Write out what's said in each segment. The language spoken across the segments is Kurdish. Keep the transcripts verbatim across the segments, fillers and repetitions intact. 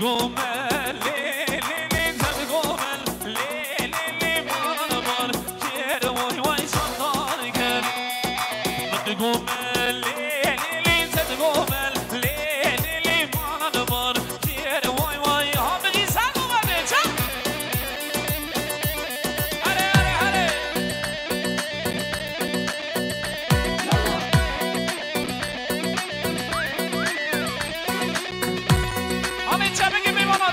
Gomel, lê, lê, lê, ser gomel, lê, lê, lê, mar, mar, şêr, vay, vay, şatar ker. Gomel, lê, lê, lê, ser gomel, lê, lê, lê, mar, mar, şêr, vay, vay, hamilî ser gomel, çak. Hare, hare, hare. Hamê çemekê mêvana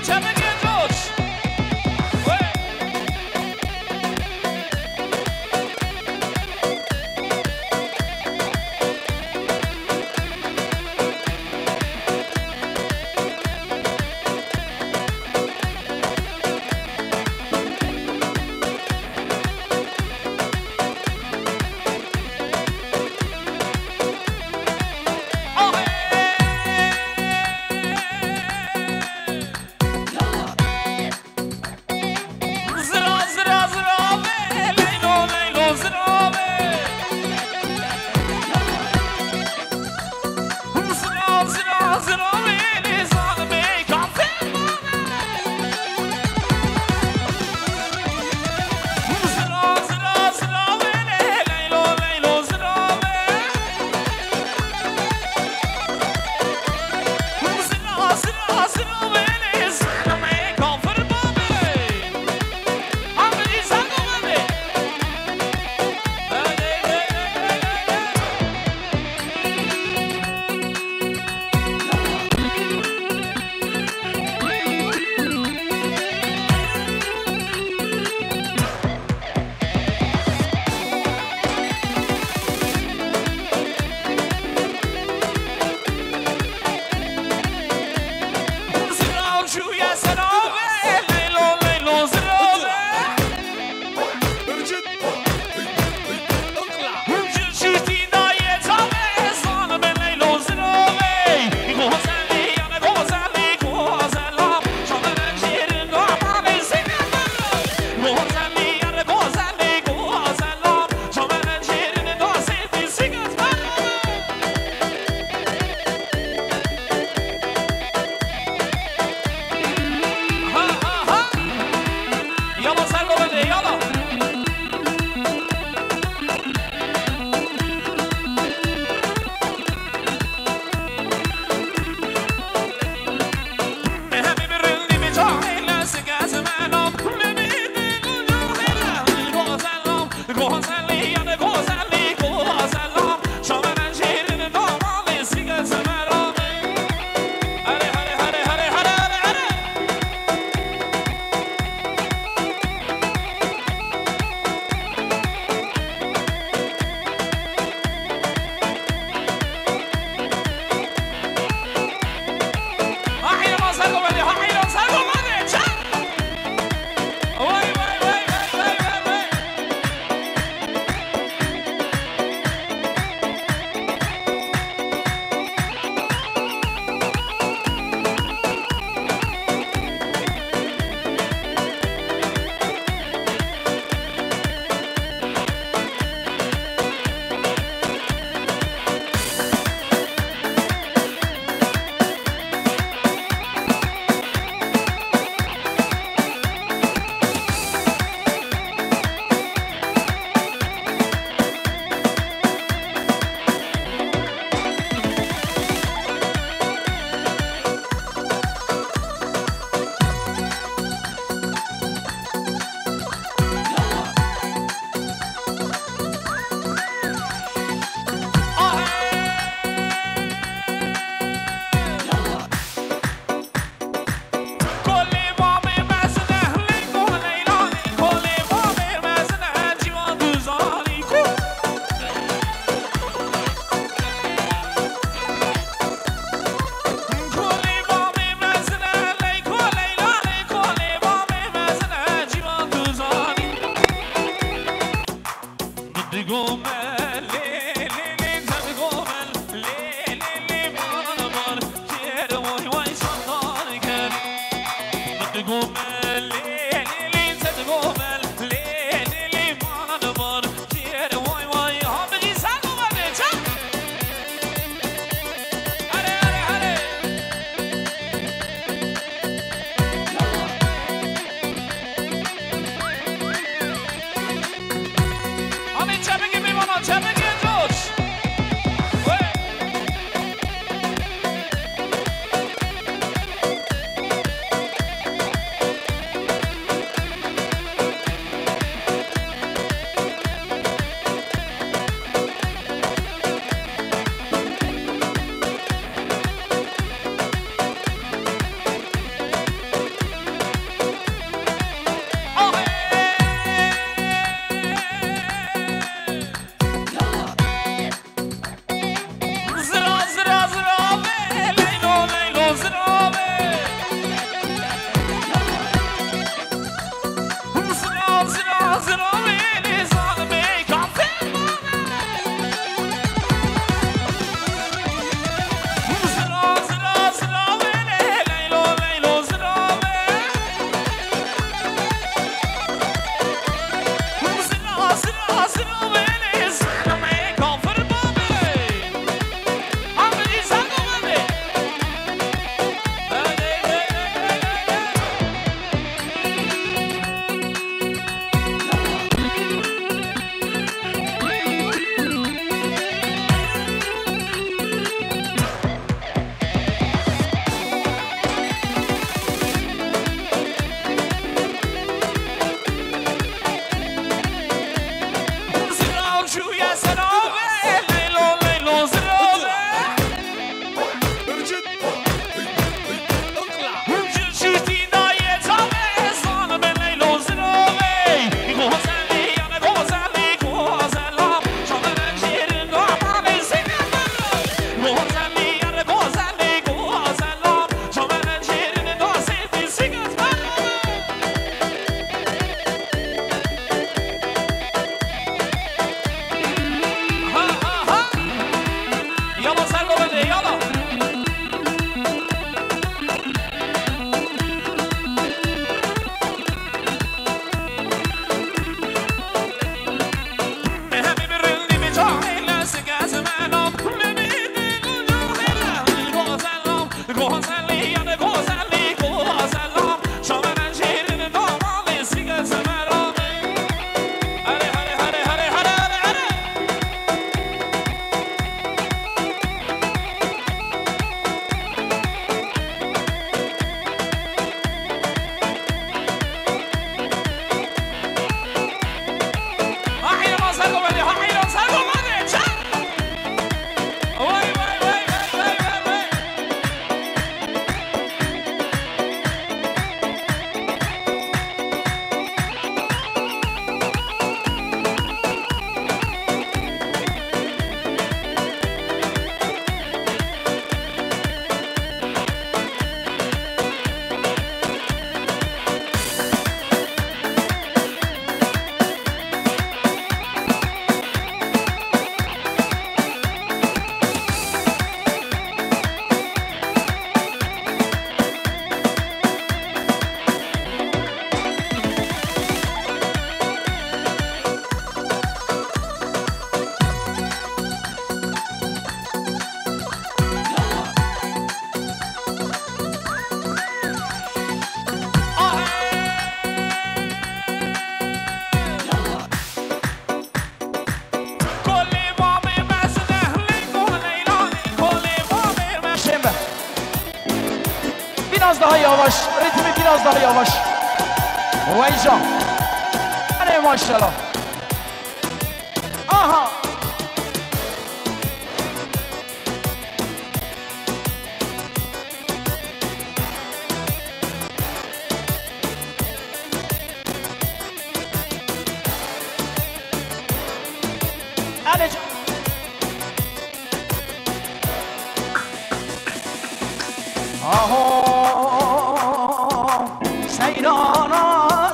Şembe. Biraz daha yavaş. Ritmi biraz daha yavaş. Vay can. Hadi maşallah. Aha. Aho, seyrana,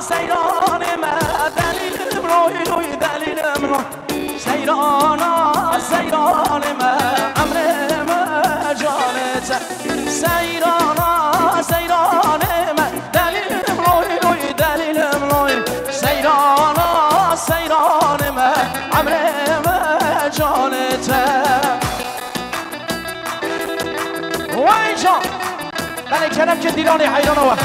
seyranê me, delîlim roy, roy, delîlim roy. Seyrana, seyranê me, emrê me, canê te. Seyrana, seyranê me, delîlim roy, roy, delîlim roy. Seyrana, seyranê me, emrê me, canê te. Vay can! Belê kerem ke dîlanê heyrana we.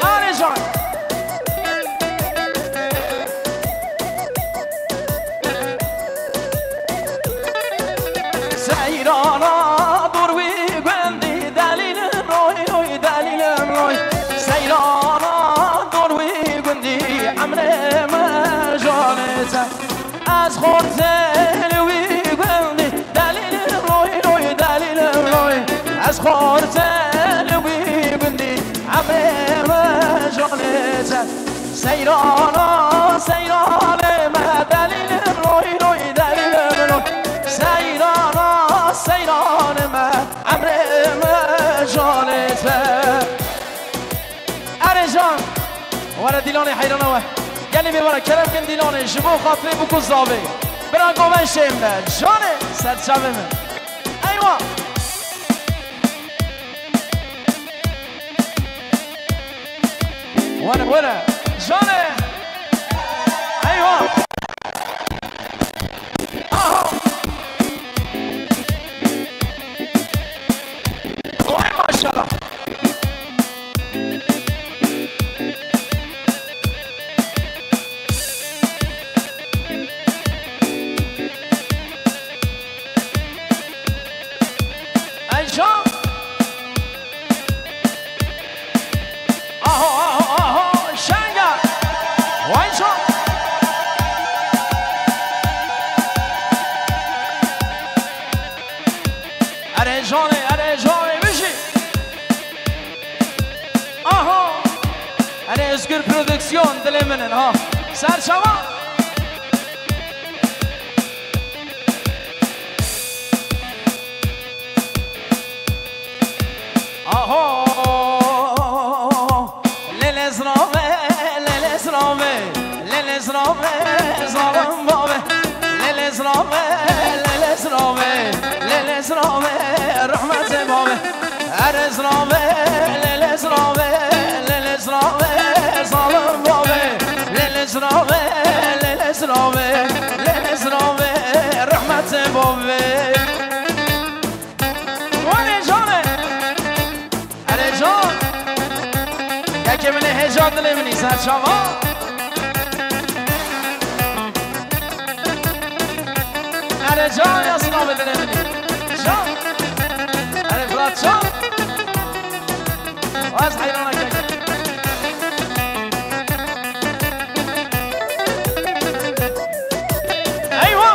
Alê can! Seyrana dor wî gundî delîlim roy, roy, delîlim roy. Seyrana dor wî gundî emrê me, canê te. Ez xortê li wî gundî delîlim roy, roy, delîlim roy. Ez xortê li wî gundî emrê me, canê te. Seyrana, seyranê me, delîlim roy, roy, delîlim roy. Seyrana, seyranê me, emrê Dîlanê heyrana we. Gelê mêvana kerem kin Dîlanê ji bo xatirê Bûk û Zavê. Bira govên şêm be. Canê serçavê min. Eywa. Were were. Canê. Eywa. Aha. Vay maşallah. Eyşan. Aho, aho, aho, şenga. Vay çok. Erê canê, erê canê, bijî. Aha. Erê Özgür Prodüksiyon, dilê min in, ha. Serçava. Aho. Lele zrave, lele zrave, lele zrave, zalim bave. Lele zrave, lele zrave, lele zrave, rahmetê bave. Erê zrave, lele zrave, lele zrave, zalim bave. Lele zrave, lele zrave, lele zrave, rahmetê bave. Wanê canê. Erê can. Kekê min ê hêja dilê min î serçava. Erê can ya sinavê dilê min î. Can. Erê Fırat can. Ez heyrana kekê. Eywa!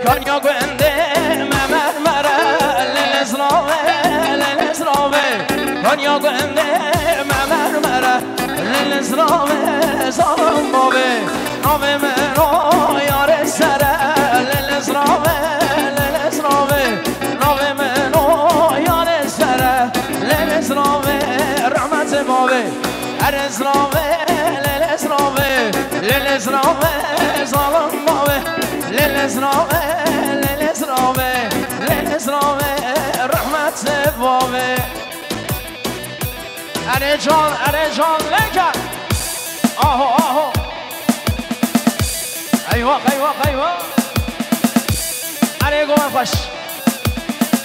Kanya gundê me mermere, lele zrave, lele zrave. Kanya gundê me mermere, lele zrave, zalim bavê. Navê min o yarê sere, lele zrave, lele zrave. Navê min o yarê sere, lele zrave, rahmetê bavê. Erê zrave, lele zrave, lele zrave, zalim bavê. Lele zrave, lele zrave, lele zrave, rahmetê bavê. Erê can, erê can, leke. Aho, aho. Eyvah, eyvah, eyvah. Erê govên xweş.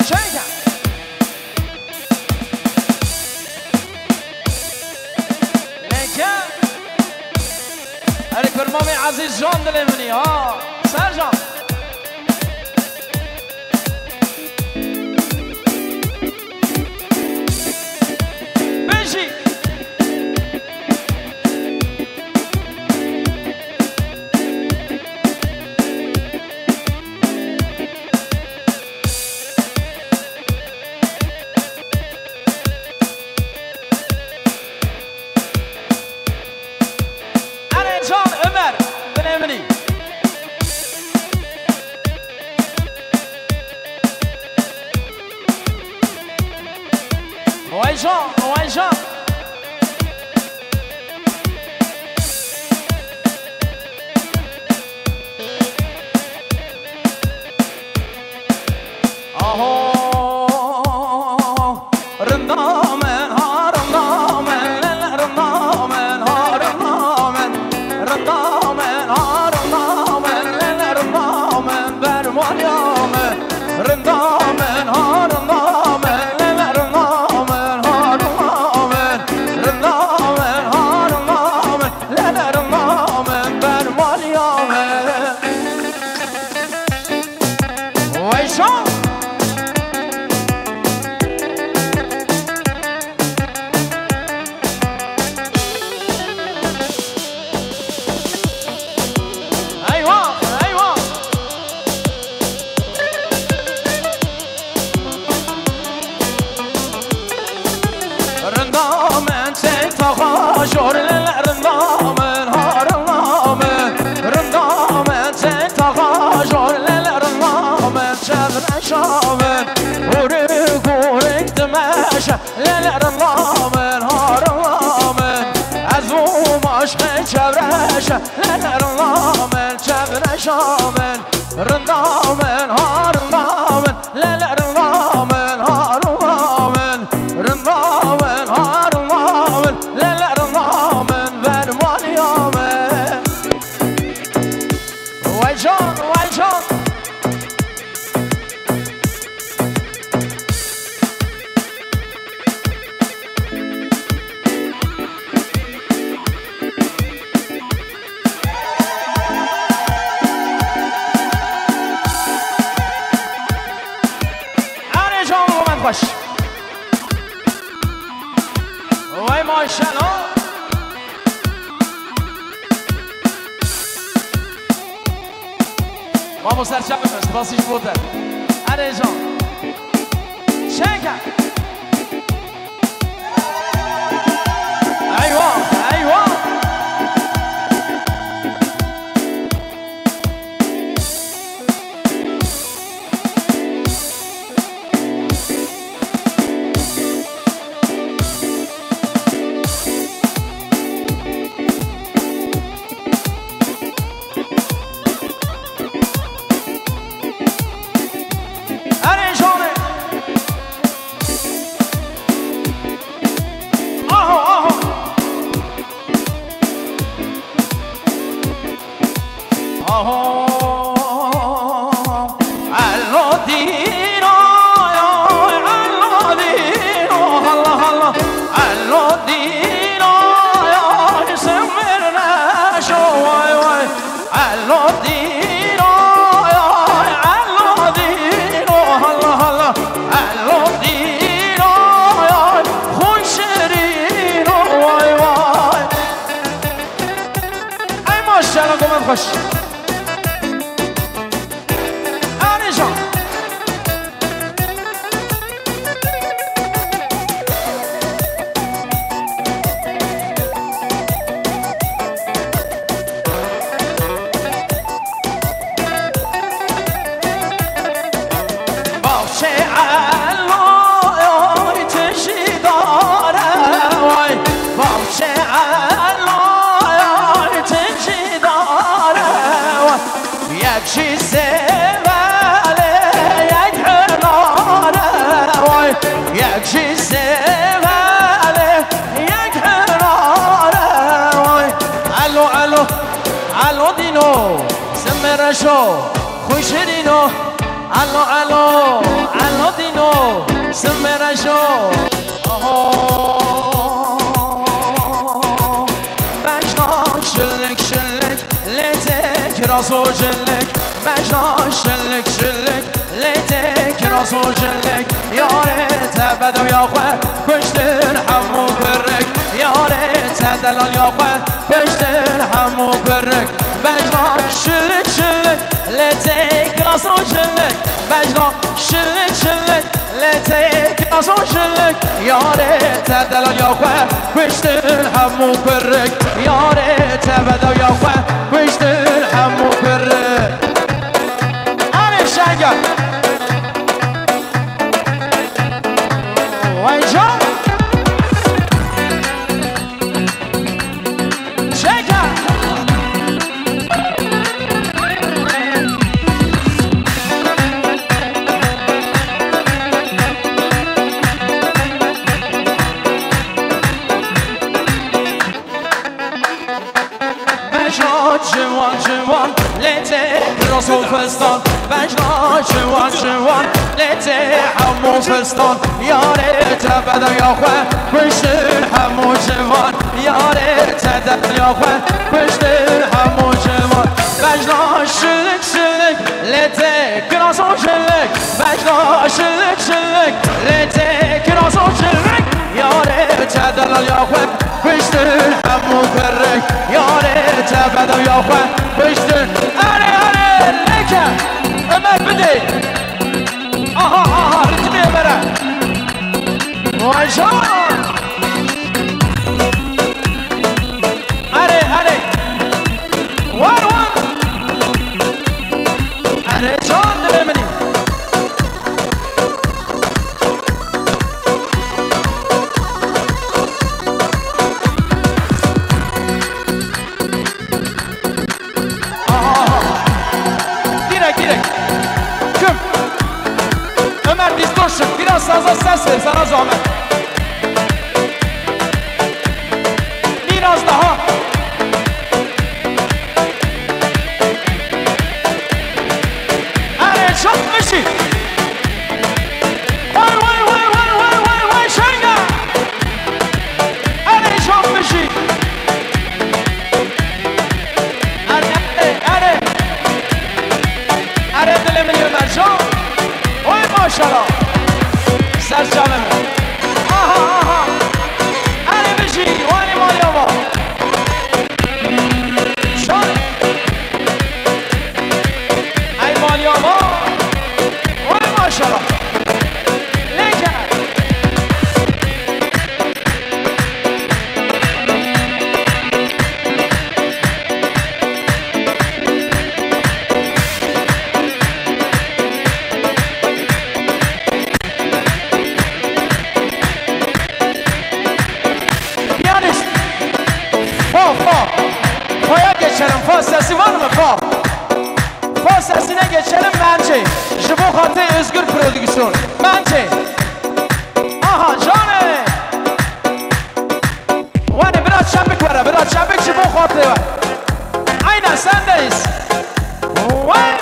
Çêke. Leke. Erê kurmamê Ezîz can dilê min î, ha. Sercan. Bijî. Erê can Ömer, dilê min î. Vay can, vay can. Aho, rinda min, ha, rinda min, lele, rinda min, ha, rinda min. Rinda min, ha, rinda min, lele, rinda min, ber maliya min. Rinda min, ha, rinda min, lele, rinda min, ha, rinda min. Rinda min, ha, rinda min, lele, rinda min, ber maliya min. Veyşan. Eyvah, eyvah. Rinda min çek taxa jor lele rinda min, ha, rinda min. Rinda min çek taxa jor lele rinda min. Çevreşe, lele rinda min, çevreşa min, rinda min, ha rinda min, lele rinda min, ha rinda min, rinda min, ha rinda min, lele rinda min, vermaniya min. Vay can, vay can. Erê can, moment xweş. Vay maşallah. Mamo serçe, spasî ji bo te. Erê can. Çeke. Eywa, eywa. Erê canê. Aho, aho. Aho. Elo dîno, elo dîno, Allah, Allah. Elo dîno, semir neşo, vay, vay. Elo dîno, elo dîno, Allah, Allah. Elo dîno, xweşirîno, vay, vay. Ey maşallah, gomen xweş. Erê can. Bavşê Eloy tijî dare way. Bavşê Eloy tijî dare way. Yek jî sêvelê, yek hinare way. Yek jî sêvelê, yek hinare way. Elo, elo, elo dîno, simê reşo, xweşirîno. Elo, elo, elo dîno, simê reşo. Oho. Bejna şilik şilik, lê tê kiraz û jilik. Bejna şilik şilik, lê tê kiraz û jilik. Yarê te bedew ya xwe, kuştin hemû kurik. Yarê te delal ya xwe, kuştin hemû kurik. Bejna şilik şilik, lê tê kiraz û jilik. Bejna şilik şilik, lê tê kiraz û jilik. Yarê te delal ya xwe, kuştin hemû kurik. Yarê te bedew ya xwe, kuştin hemû kurik. Erê şenge. Vay can. Şeke. Bejna ciwan ciwan, lê tê kiraz û fistan. Bejna ciwan ciwan, lê tê hemû fistan. Yarê te bedew ya xwe, kuştin hemû ciwan. Yarê te delal ya xwe, kuştin hemû ciwan. Bejna şilik şilik, lê tê kiraz û jilik. Bejna şilik şilik, lê tê kiraz û jilik. Yarê te delal ya xwe, kuştin hemû kurik. Yarê te bedew ya xwe, kuştin. Erê, erê, lêke. Ömer bidê. Aha, aha, ritmê Ömer'e. Vay can. Erê, erê. War, war. Erê can dilê min î. Ses ver, sana zahmet. Biraz daha. Erê, çok müzik. Vay, vay, vay, vay, vay, vay, vay, şenga. Erê, çok müzik. Erê, erê, erê. Erê, dilê min yê mercan. Oy, maşallah. Ser canê min. Aha, aha. Erê, bijî. Oy, maliyama. Şan. Ey maliyama. Oy, maşallah. Leke. Piyanist. Fa, fa. Fa'ya geçelim. Fa sesi var mı? Fa. Fa sesine geçelim bence. Ji bo xatirê Özgür Prodüksiyon. Bence. Aha, canê. Were, biraz çepik were, biraz çepik ji bo xatirê we. Aynen, sendeyiz. Were.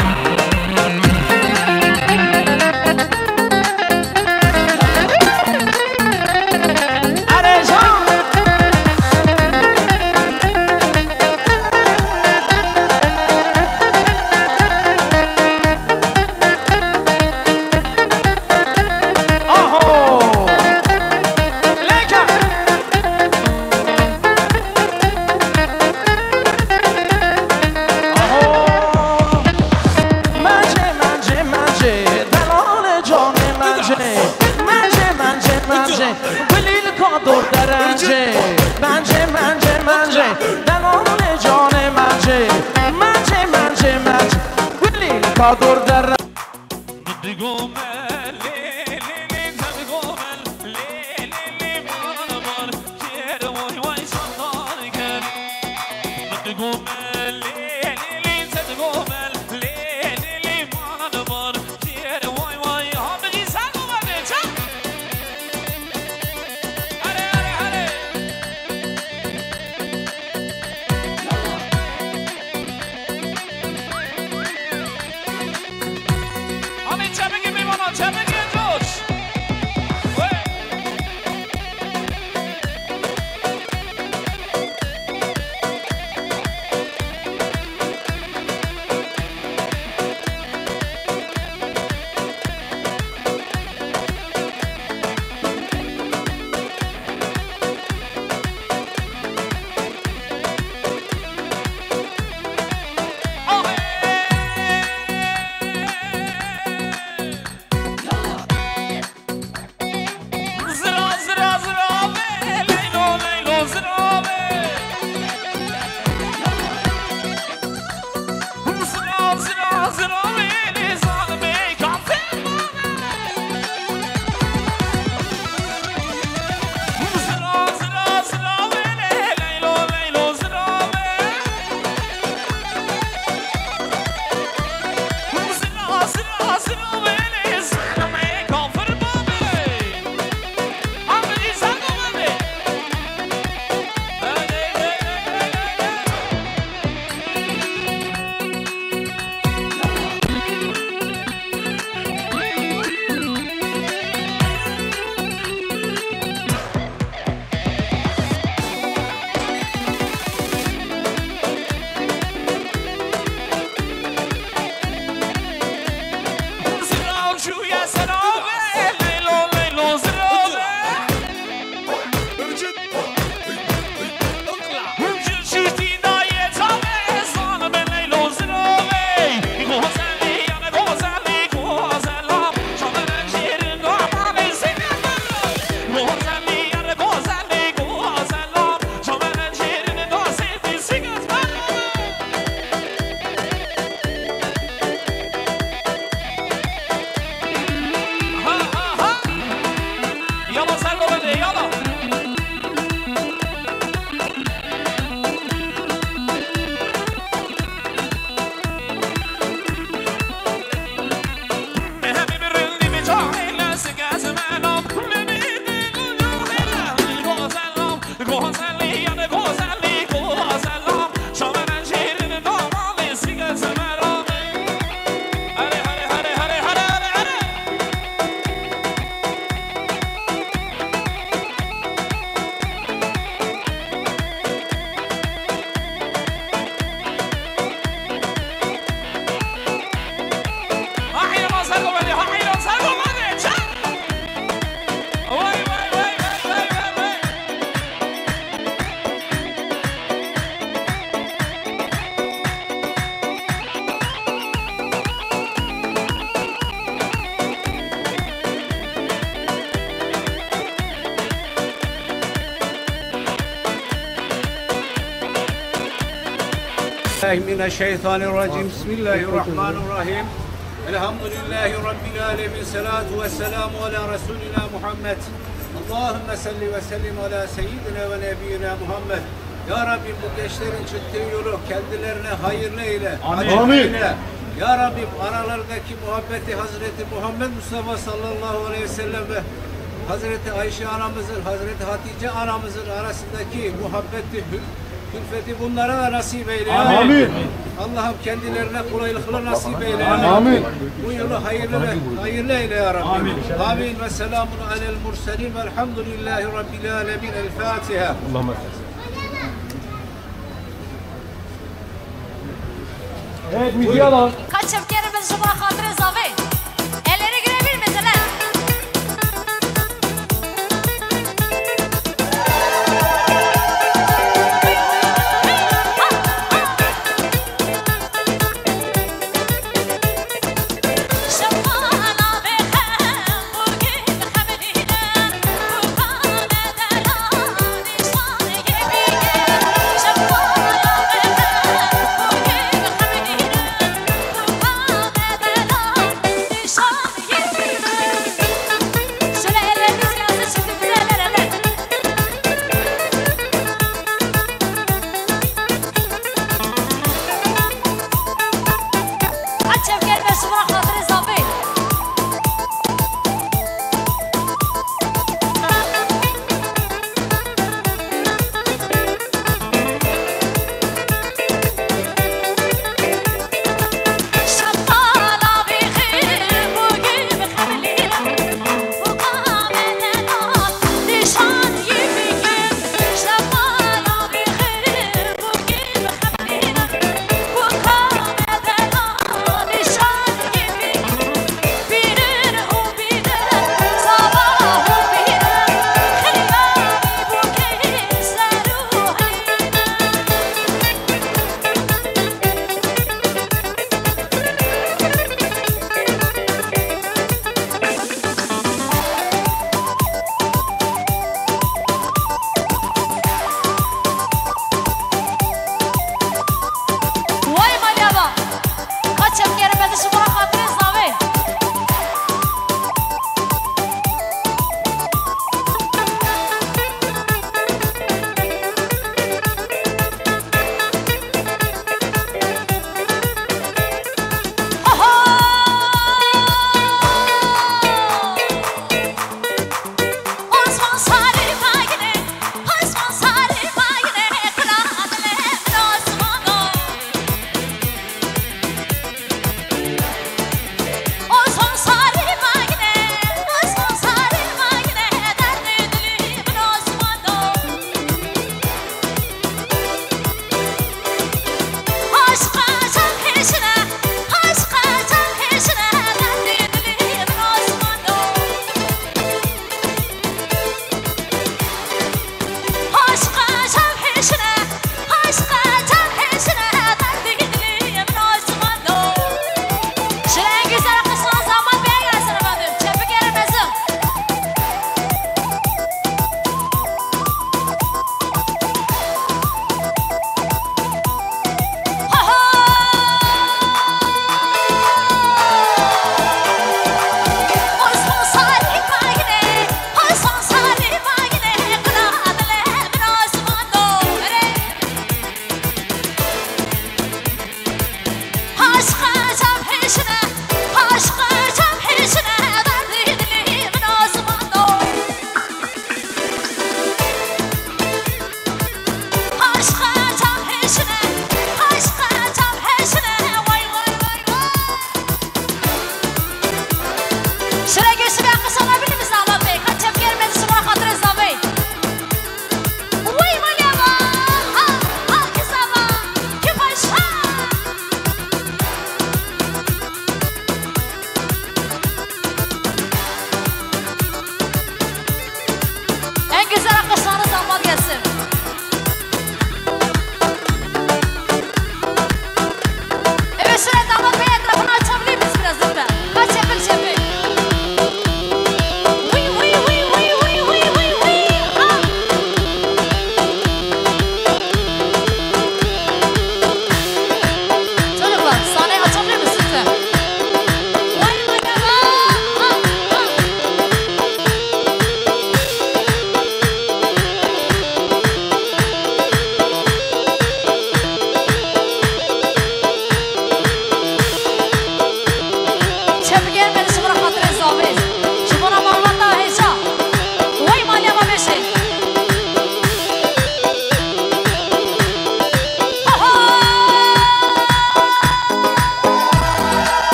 Erê can. Aho! Leke! Aho! Mence, mence, mence, delalê canê mence. Mence, mence, mence, gulî li ka dor derence. Mence, mence, mence, delalê canê mence. Mence, mence, mence, gulî li ka dor derence. Digome lê lê lê, digome lê lê lê, mana mana, kêr vay vay çandar ker. Digome lê lê lê, digome lê lê lê, mana mana, kêr vay vay. Hamilî sen digome lê, çak. Hare, hare, hare. Hadi çabuk gibi bana, çabuk gibi coş. Hey. من الشيطان الرجيم. بسم الله الرحمن الرحيم. الحمد لله رب العالمين. الصلاة والسلام على رسولنا محمد. اللهم صل وسلم على سيدنا ونبينا محمد. Ya Rabbim, bu gençlerin çıktığı yolu kendilerine hayırlı eyle, Amin. Hayırlı Amin. Eyle. Ya Rabbim, aralardaki muhabbeti Hazreti Muhammed Mustafa sallallahu aleyhi ve sellem ve Hazreti Ayşe anamızın, Hazreti Hatice anamızın arasındaki muhabbeti, külfeti bunlara da nasip eyle. Amin. Allah'ım kendilerine kolaylıklar nasip eyle. Amin. Bu yolu hayırlı ve hayırlı eyle ya Rabbi. Amin. Amin. Ve selamun alel murselin velhamdülillahi rabbil alemin. El Fatiha. Allahümme Evet, müziği alalım. Kaç çevkeri biz jumra hatırı zave. Elleri girebilir mesela.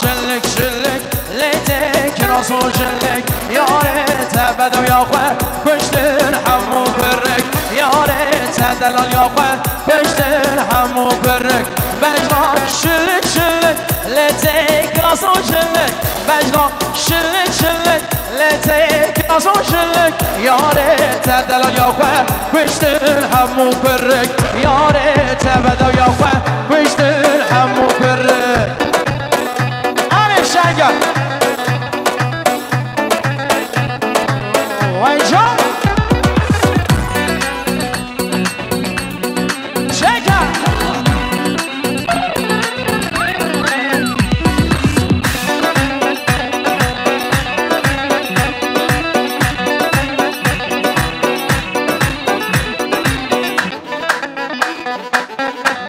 Şillik, şillik, lê tê kiraz û şillik. Yarê te bedewiya xwe kuştin hemû kurik. Yarê te delaliya xwe kuştin hemû kurik. Bejna şillik, şillik, lê tê kiraz û şillik. Bejna şillik, şillik, lê tê kiraz û şillik. Yarê te delaliya xwe kuştin hemû kurik. Yarê te bedewiya xwe kuştin hemû kurik. Erê şenger. Vay can. Şenger.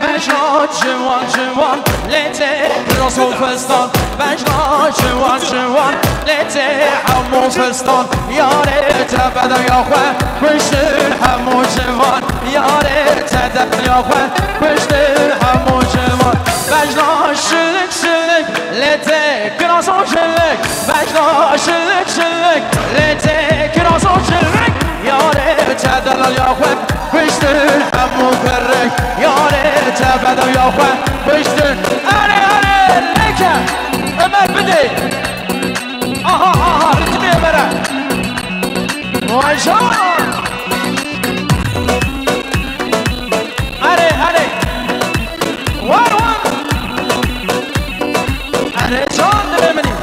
Beja ciwan ciwan, lê tê kiraz û fistan. Beja ciwan ciwan, lê tê hemû fistan. Yarê te bedewiya xwe kuştin hemû ciwan. Yarê te delaliya xwe kuştin hemû ciwan. Bejna şillik şillik, lê tê kiraz û şillik. Bejna şillik şillik, lê tê kiraz û şillik. Yarê te delaliya xwe kuştin hemû kurik. Yarê te bedewiya xwe kuştin. Erê, erê, lêke. Ömer bidê. Aha, aha, ritmê Ömer'e. Vay can. Erê, erê. War, war. Erê can dilê min î.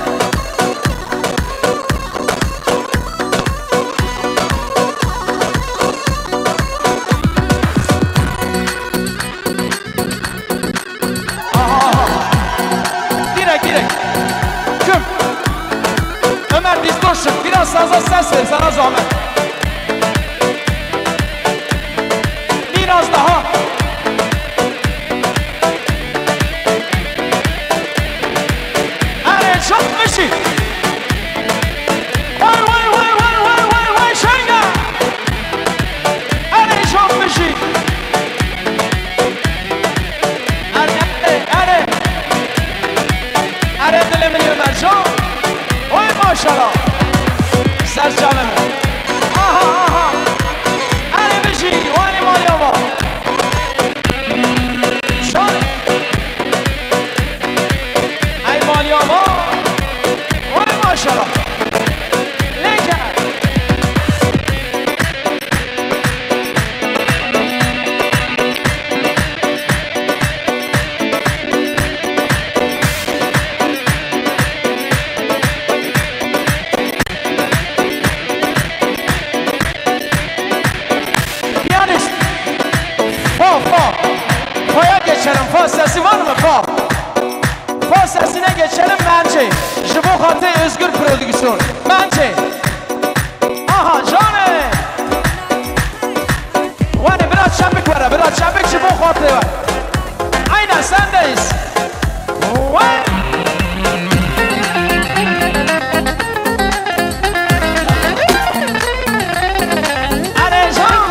Aha, aha. Direkt, direkt. Güm. Ömer distortion. Biraz fazla ses ver sana zahmet. Biraz daha. Erê çok müzik. Vay, vay, vay, şenger. Erê çok müzik. Erê, erê, erê. Erê dilê min Ömer can. Oy maşallah. Ser çavê min. Aha, aha. Erê bijî, wanî maliyama. Şan. Ey maliyama. Oy maşallah. Lêke. Piyanist. Fa, fa. Fa'ya geçelim. Fa sesi var mı? Fa. Fa sesine geçelim bence. Ji bo xatirê Özgür Prodüksiyon. Bence. Aha, canım. Wene biraz çabuk were, biraz çabuk ji bo xatirê we. Aynen sendeyiz. Wen. Erê can.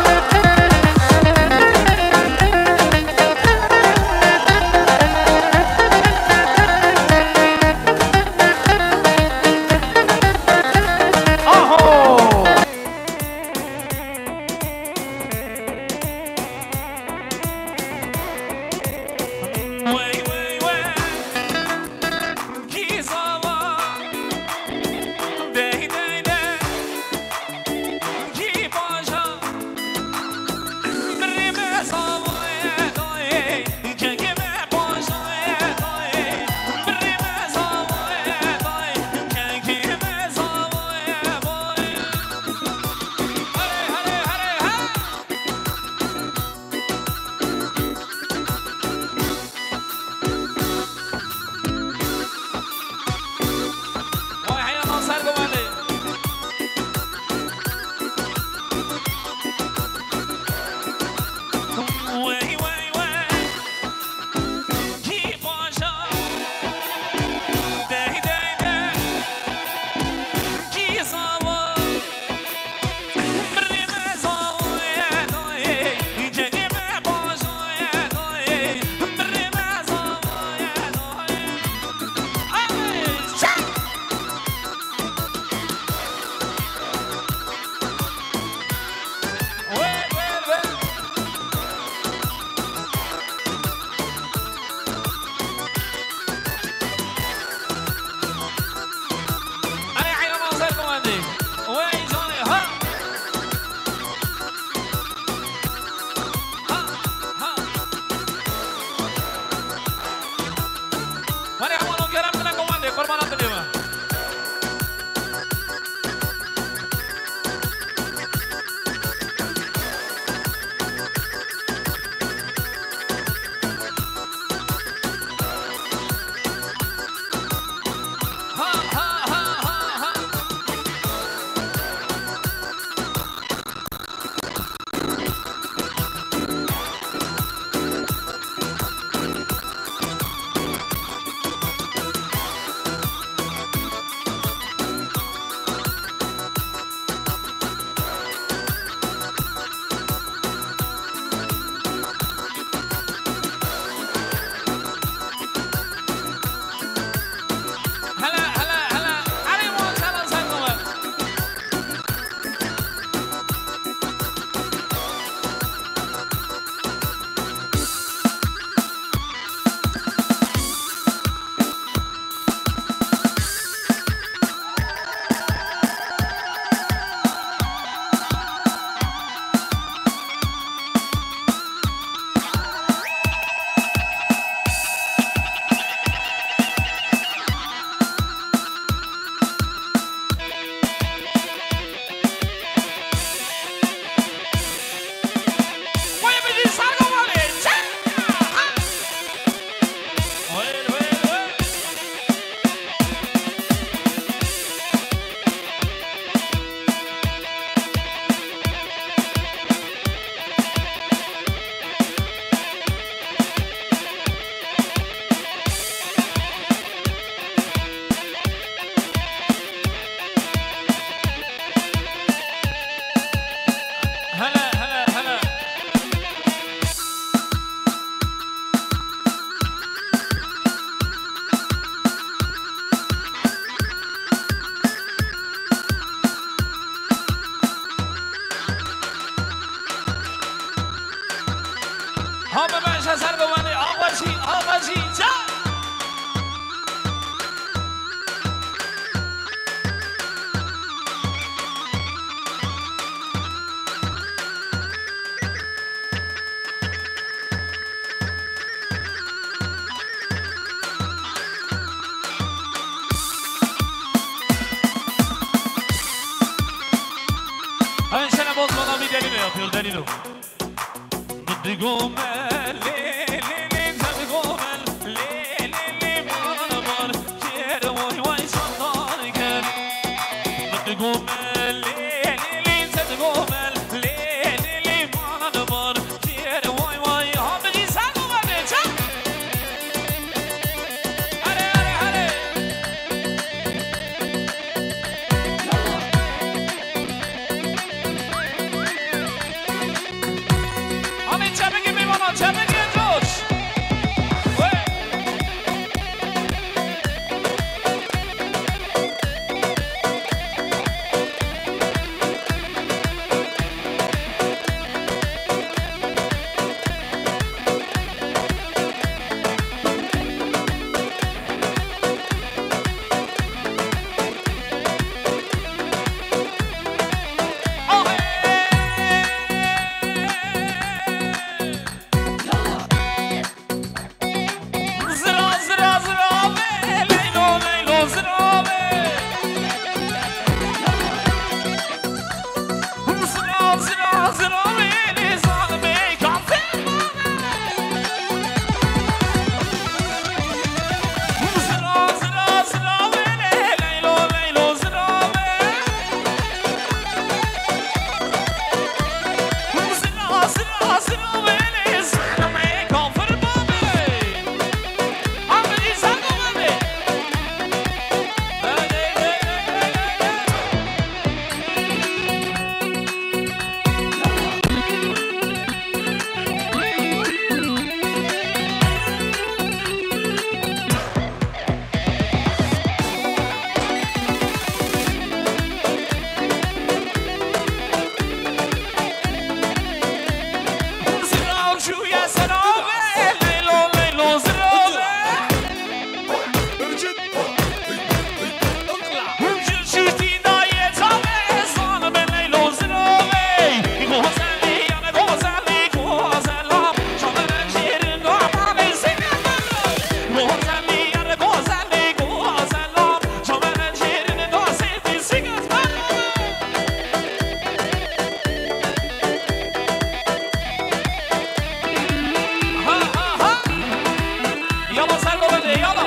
Aho! Delîlo. Digome lê lê lê, digome lê lê lê, man man, kêr way way çandar ker. Digome lê lê lê, digome lê lê lê, man man, kêr way way. Ha, bigî ser bû, hadi, çak. Hadi, hadi, hadi. Hadi çepikê mêvanan, çepikê coş. Wey. Zira, zira, zira be, leylo, leylo, zira be. Zira, zira, zira be, lê zalime kafir be. Zira, zira, zira be, lê leylo, leylo, zira be. Zira, zira, zira be, lê zalime kafir be. Yala ser baba de, yala.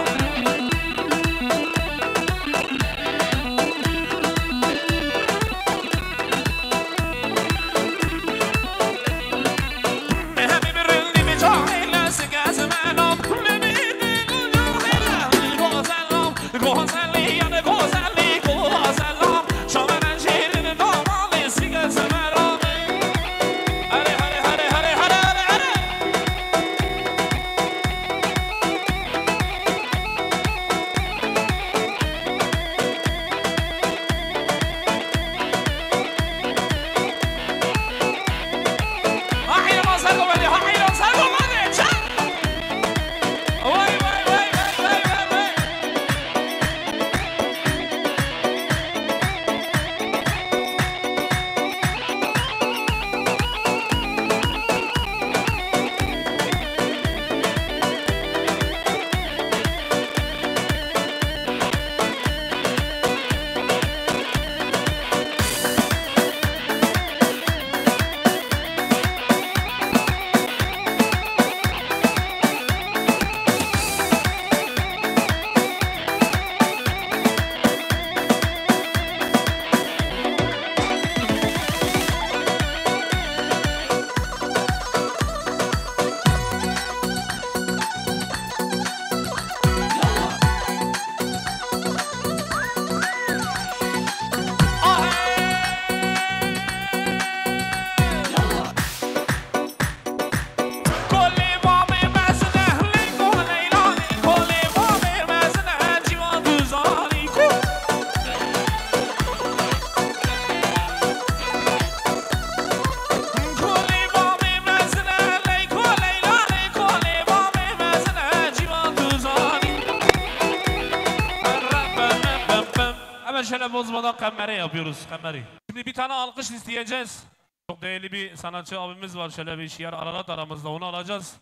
Hemen şöyle bozmadan kamera yapıyoruz, kamerayı. Şimdi bir tane alkış isteyeceğiz. Çok değerli bir sanatçı abimiz var. Şöyle bir Şiar Ararat aramızda, onu alacağız.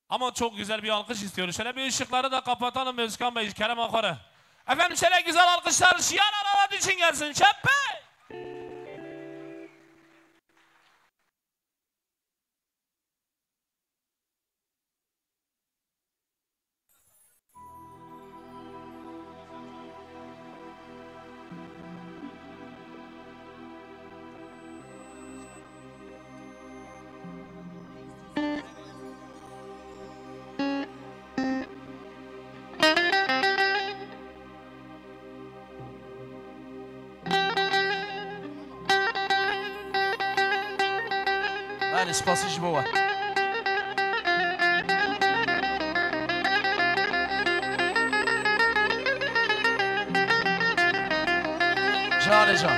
Ama çok güzel bir alkış istiyoruz. Şöyle bir ışıkları da kapatalım Özkan Bey, Kerem Akara. Efendim şöyle güzel alkışlar Şiar Ararat için gelsin. Çepe! Belê, spasî ji bo we. Canê can.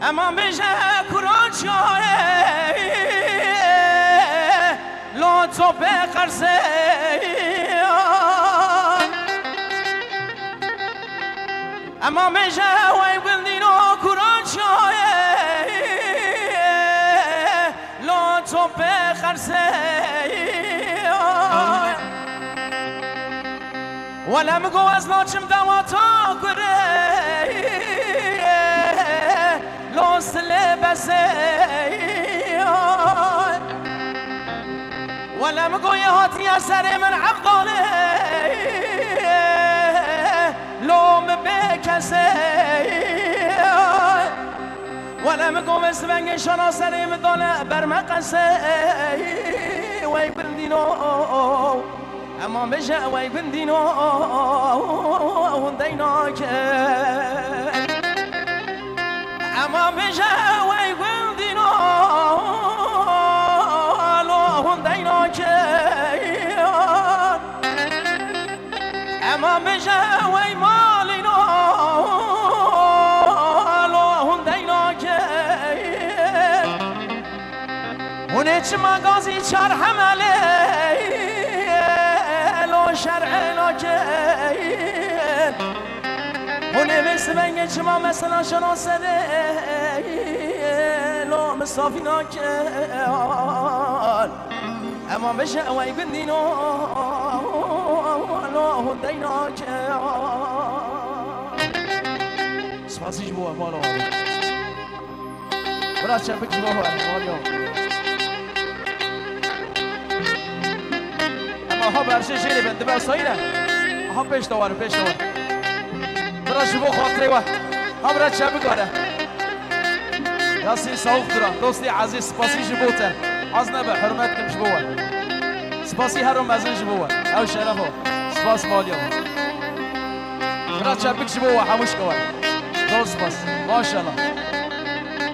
Ema bêje kuran çaye, lo topê qersê. Ema bêje wey gundîno kuran çaye, lo topê qersê. Wele min got ez naçim dewata kurê, lo silê besê. Wele min got yê hatiye serê min Evdalê, lo min bê kesê. Wele min got vê sibengê şana serê min dane ber me qesê. Wey gundîno, ema bêje wey gundîno, hûn dey nake. Ema bêje wey gundîno, lo hûn dey nake. Ema bêje wey malîno, lo hûn dey nake. Hûn ê çima gazî çar hemelê, lo şer'ê nake. Hûn ê vê sibengê çima mesela şano serê, lo misafî nake. Ema bêje wey gundîno, lo hûn dey nake. Spasî ji bo we, mala we. Bira çepik ji bo we, mala we. Ema ha berşê jêrê bin, dibe sayî ne. Aha pêş de werin, pêş de werin. Bira ji bo xatirê we. Ha bira çepik were. Yasîn Saûx Duran, dostê ezîz, spasî ji bo te. Az nebe, hurmet kim ji bo we. Spasî hero mezin ji bo we. Ew şeref o. Spas maliya we. Bira çepik ji bo we, hemû şike we. Zor spas. Maşallah.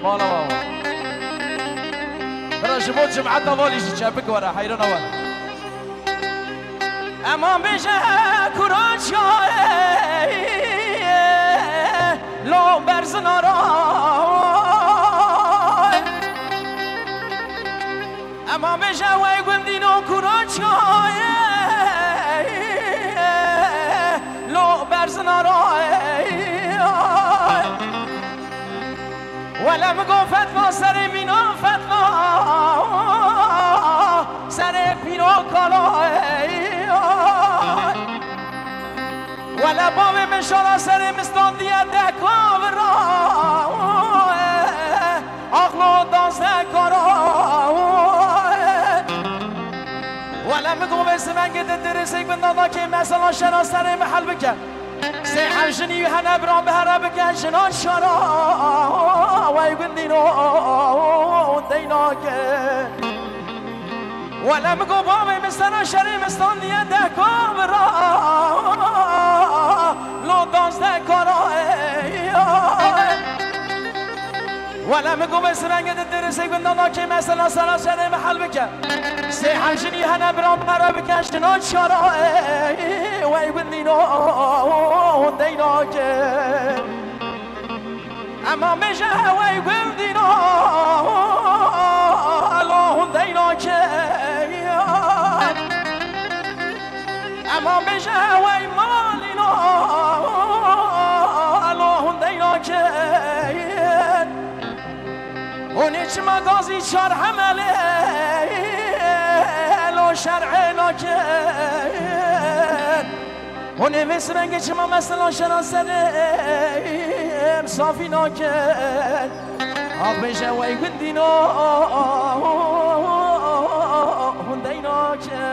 Mala we. Bira ji bo cimeta valî jî çepik were, heyrana we. Ema bêje kuran çaye, lo berzina ra. Ema bêje wey gundîno kuran çaye, lo berzina ra. Wele min got fetna serê mîna fetna, serê pîna kala. Wele bavê min şala serê min standiye dehka vira, aqlo danzdeh kara. Wele min got vê sibengê di dirisek bin dana kê mesela şera serê min hel bike. Sê hemjinî hene bira bi here bike jinan şara, wey gundîno dey nake. Wele min got bavê min sera şerê min standiye dehka bira, lo danzdeh kara. Wele min got vê sibengê di dirisek bin dana kê mesela sera şerê min hel bike. Sê hemjinî hene bira bi here bike jinan şara, wey gundîno dey nake. Ema bêje wey gundîno, lo hûn dey nake. Ema bêje wey malîno, lo hûn dey nake. Hûn ê çima gazî çar hemelê, lo şer'ê nake. Hûn ê vê sibengê çima mesela şera serê em safî nake. Ax bêje wey gundîno, hûn dey nake.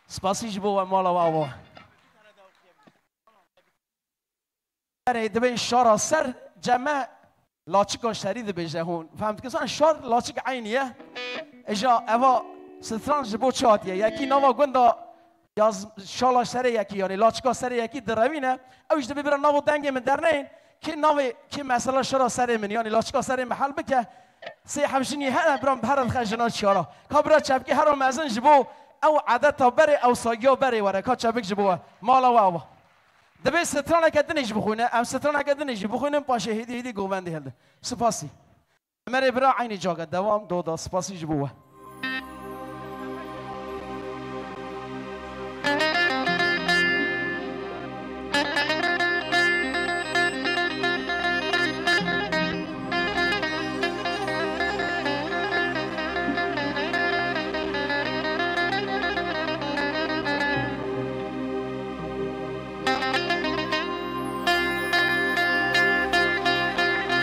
Spasî ji bo we mala we ava. Erê, dibên şara ser ceme laçika şerî dibêje hûn. Fehm dikin? Şar laçik eynî ye. Îja eva stran ji bo çi hatiye? Yekî nava gunda yaz şala serê yekî, yanî laçika serê yekî direvîne. Ew jî dibê bira nava dengê min derneyên. Kê navê, kê mesela şara serê min, yanî laçika serê min hel bike. Sê hevjinî hene, bira min bi here dixe jina çiyara. Ka bira çepkê hera mezin ji bo ew edeta berê, ew sagiya berê were. Ka çepik ji bo we. Mala we ava. Dibê straneke din jî bixwîne, em straneke din jî bixwînin, paşê hêdî hêdî govendê hilde. Spasî. Emerê bira eynî cage dewam doda, spasî ji bo we.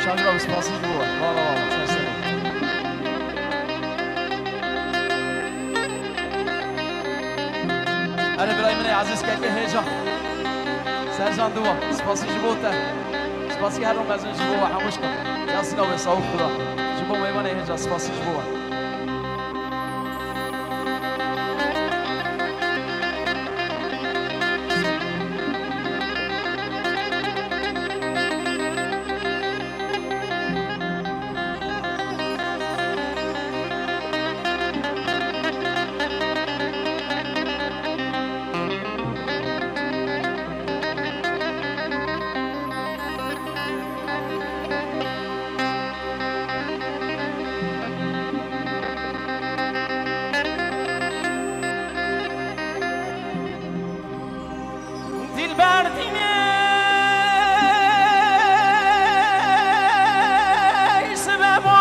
Şagira, spasî ji bo we. Vala, vala, ser serê. Erê birayê min ê ezîz, kekê hêja. Sercan Duwa, spasî ji bo te. Spasî her mezin ji bo we hemû şka. Ya sîna wê sawik bira. Ji bo mêvanê hêja, spasî ji bo we. Dilber dînê sebebo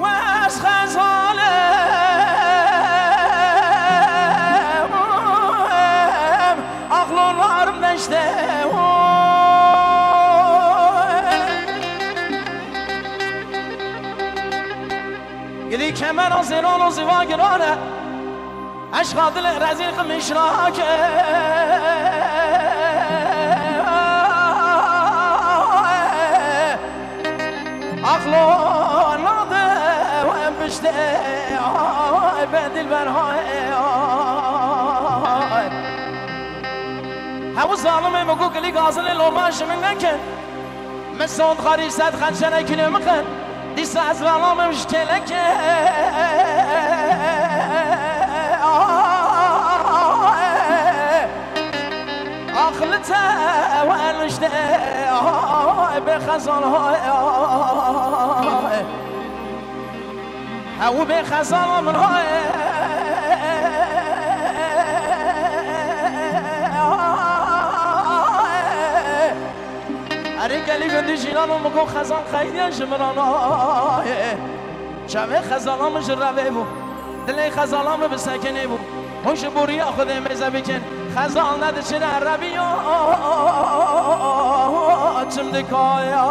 wes xezalem axlolarım deşte. Gilî kemera zênan û zîva girane. Eşqa dilê rezîl ximişnake. Aqlo nade we piştê, ay be dilber, hay, ay. Hemû zalimê min ku gilî gazilê loma ji min nekin. Min sond xarî sed xençere kîlê min xin. Dîsa ez ve alamim ji kêlekê. Aqil te we nişte, ay, bê xezal, hay, ay. Hew bê xezala min, hay. Erê gelî gundî jînano min got xezan xeyriye ji min a nayê. Çavê xezala min ji revê bû. Dilê xezala min bi sekinê bû. Hûn ji bo riya Xwedê mêze bikin. Xezal nediçine reviya çim dikaya.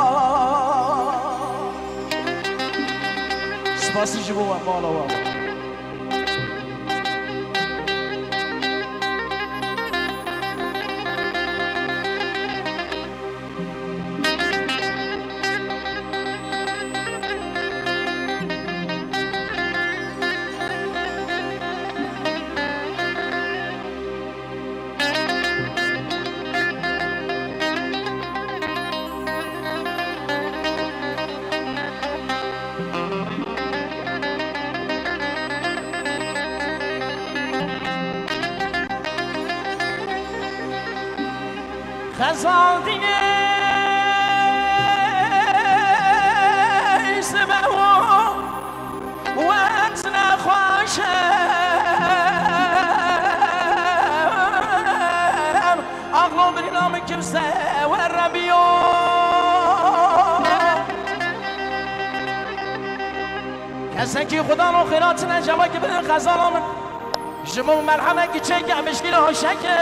Spasî ji bo we, mala we. Xezal dînê sibe û wet nexweşem. Aqlo birîna min kimse we rebiyo. Kesekî xudan û xêra çine cevakî bidin xezala min. Ji bo merhemekî çêke mişkîla şeke.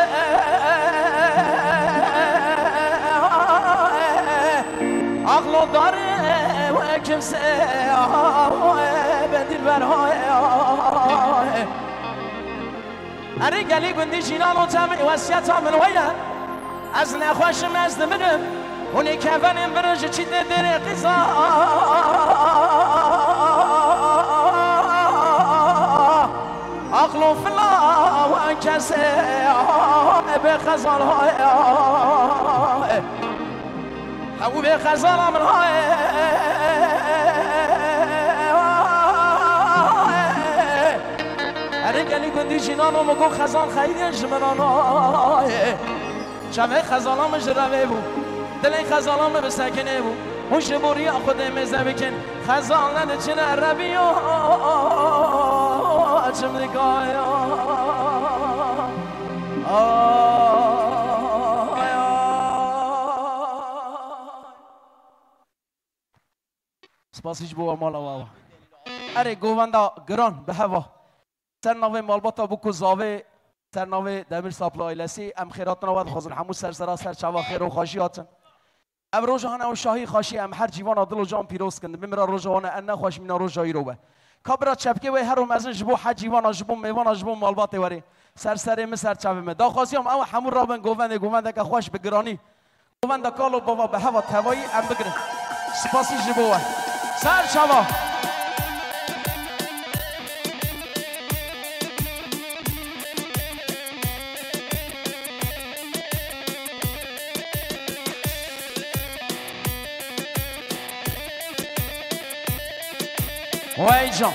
Aqlo darê we kimse, ay, be dilber, hay, ay. Erê gelî gundî jînan û temê wesiyeta min weyne. Ez nexweş im, ez dimirim. Hûn ê kevenên birin ji çîtê dêrê qîza. Aqlo fila we kesê bê xezal haye. Hewî bê xezala min haye. Erê gelî gundî jî nano min got xezal xeyrê ji min anaye. Çavê xezala min ji revê bû, dilê xezala min bi sekinê bû. Hûn ji bo riya Xwedê mêze bikin. Xezal nediçine reviya çimrikaya. Ay, ay. Spasî ji bo we mala we. Erê govenda giran bi heva. Ser navê malbata Bûk û Zavê, ser navê Demîr Sapli ailesî, em xêratina we dixwazin. Hemû ser sera ser çava xêr û xweşî hatin. Ev roja hene û şahî xweşî em her cîvana dil û can pîroz kin. Bimira roja wan e, ne xweş mîna roja îro be. Ka bira çepkê wê her û mezin ji bo her cîvana, ji bo mêvana, ji bo malbatê werê. Ser serê min, ser çavê min. Daxwaziyam ew hemû rabin govendê, govendeke xweş bi giranî. Govenda kal û bava bi heva tevayî em bigirin. Spasî ji bo we. Ser çava. Wey can.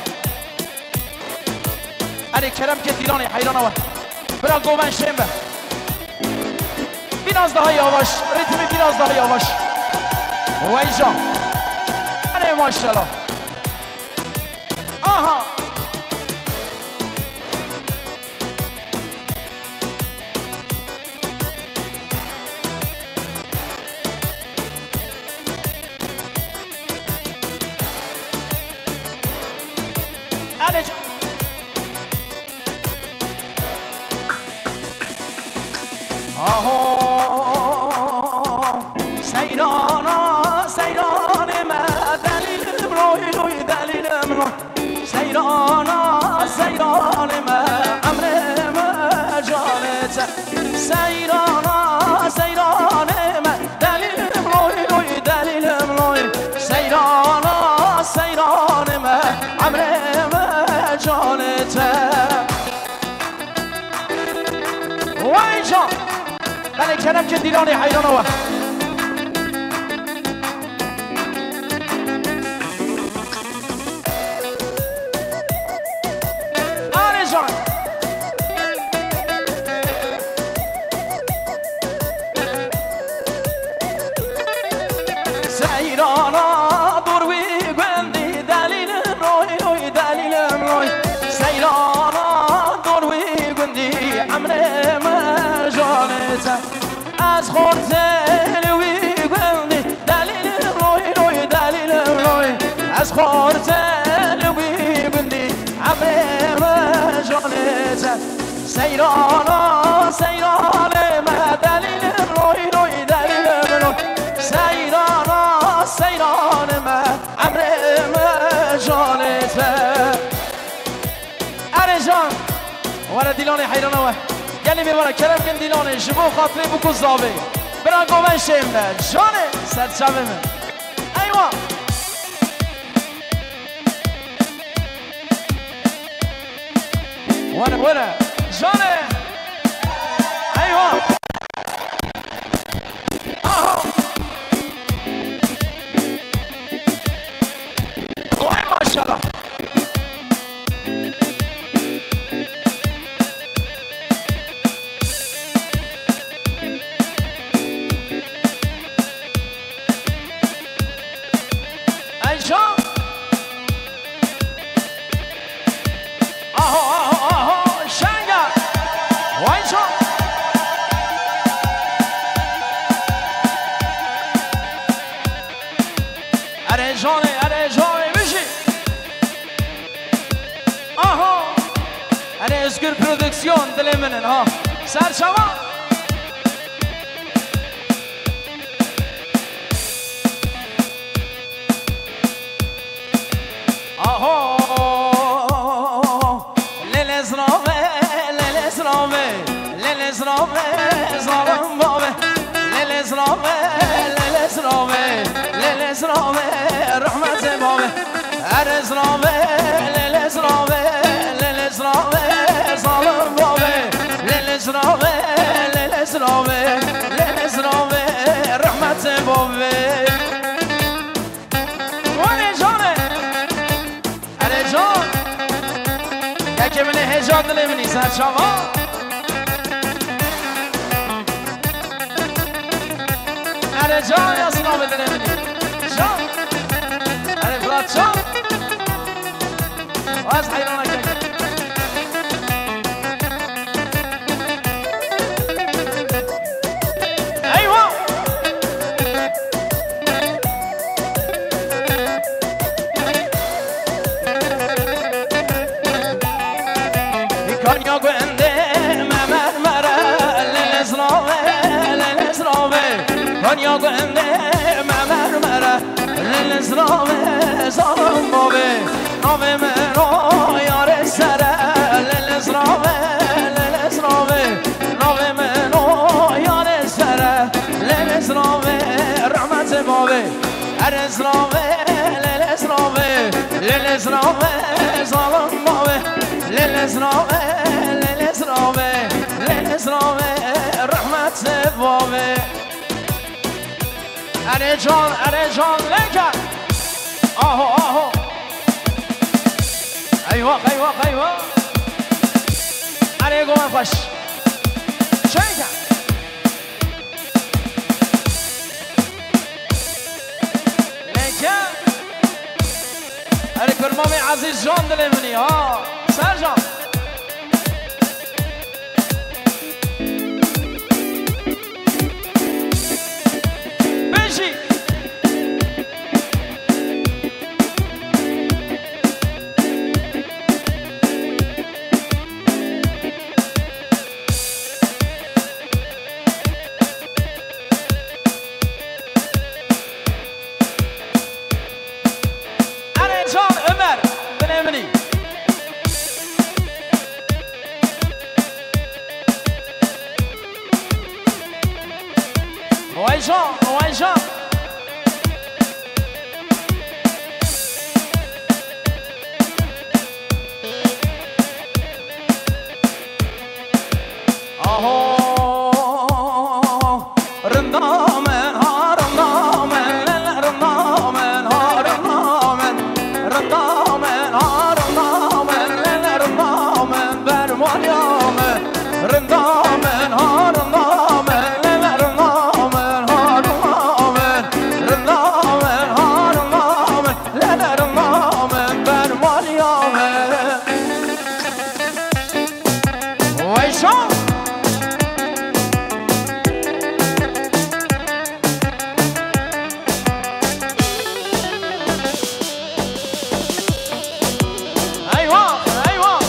Erê kerem ke dîlanê heyrana we. Bira govend şên be. Biraz daha yavaş. Ritmi biraz daha yavaş. Wey can. Erê maşallah. Aha. Erê can. Aho, seyrana, seyranê me, delîlim roy, roy, delîlim roy. Seyrana, seyranê me, emrê me, canê te. Seyrana, seyranê me, delîlim roy, roy, delîlim roy. Seyrana, seyranê me, emrê me, canê te. Wey can! Belê kerem ke dîlanê heyrana we. Arê can! Seyrana dor wî gundî delîlim roy, roy, delîlim roy. Seyrana dor wî gundî emrê me, canê te. Ez xortê li wî gundî delîlim roy, roy, delîlim roy. Ez xortê li wî gundî emrê me, canê te. Seyrana, seyranê me, delîlim roy, roy, delîlim roy. Seyrana, seyranê me, emrê me, canê te. Erê can, were dîlanê heyrana we. Gelê bê were kerem kin dîlanê, ji bo xatirê Bûk û Zavê. Bira govend şên be, canê, ser çavê min. Eywa! Were, were. Jane. Eywa. Aha. Vay maşallah. Eyşan. Aho, aho, aho, şenga. Eyşan. Erê canê, erê canê, bijî. Aha! Erê Özgür Prodüksiyon, dilê min in, ha. Ser çava! Aho! Lele zrave, lele zrave, lele zrave, zalim bave. Zirave, lê lê zirave, lê lê zirave, rehmetê bavê. Erê zirave, lê lê zirave, lê lê zirave, zalim bavê. Lê lê zirave, lê lê zirave, lê lê zirave, rehmetê bavê. Wanê canê. Erê can. Yekê min ê hêja dilê min î ser çava. Erê can ya silavê dilê min î. Can. Erê Fırat can. Ez heyran ekek. Eywa! Kanya gundê me mermere, lê lê zirave, lê lê zirave. Kanya gundê me mermere, lê lê zirave, zalim bavê. Navê min o yarê sere, lê lê zirave, lê lê zirave. Navê min o yarê sere, lê lê zirave, rehmetê bavê. Erê zirave, lê lê zirave, lê lê zirave, zalim bavê. Lê lê zirave, lê lê zirave, lê lê zirave, rehmetê bavê. Erê can, erê can, lê can. Aho, aho. Eyvah, eyvah, eyvah. Erê goman xweş. Çêke. Lê can. Erê kurmamê Ezîz can dilê min î, ha. Sercan. Bêjî. Erê can Ömer, dilê min î. Vay can, vay can. Aho, rinda min, ha, rinda min, lê, lê, rinda min, ha, rinda min, rinda min, ha, rinda min, lê, lê, rinda min, bermaliya min, rinda min, ha, rinda min, lê, lê, rinda min, ha, rinda min, rinda min, ha, rinda min, lê, lê, rinda min, bermaliya min. Vay şo! Eyvah, eyvah!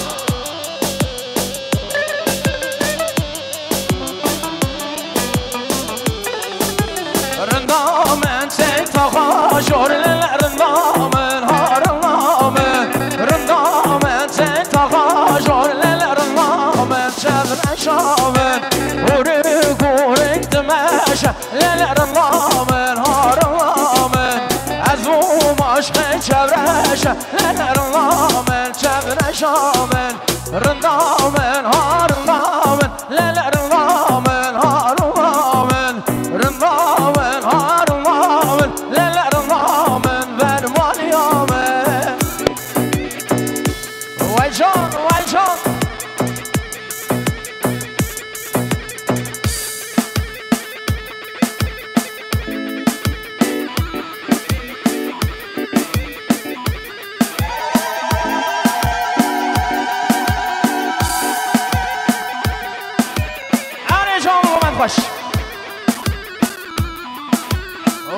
Rinda min çê taxa jor, lê lê rinda min, ha rinda min. Rinda min çê taxa jor, lê lê rinda min. Çevreşa min, hûrik hûrik dimeşe, lê lê rinda min, ha rinda min. Ez bûm aşqê çevreşe, lê lê rinda min. Çevreşa min, rinda min, ha rinda min. Lê lê rinda min, ha rinda min. Rinda min, ha rinda min. Lê lê rinda min, bermaliya min. Vay can, vay can. Erê can, moment xweş.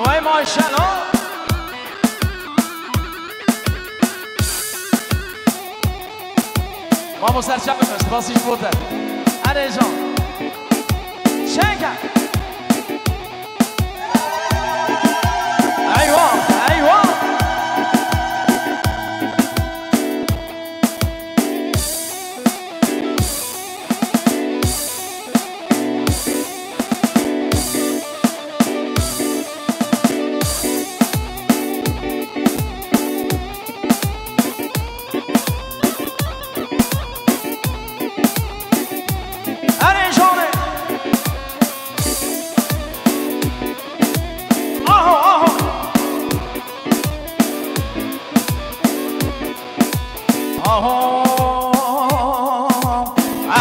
Vay maşallah. Mamo serçe bibin, spasî ji bo te. Erê can. Çêke. Eywa, eywa.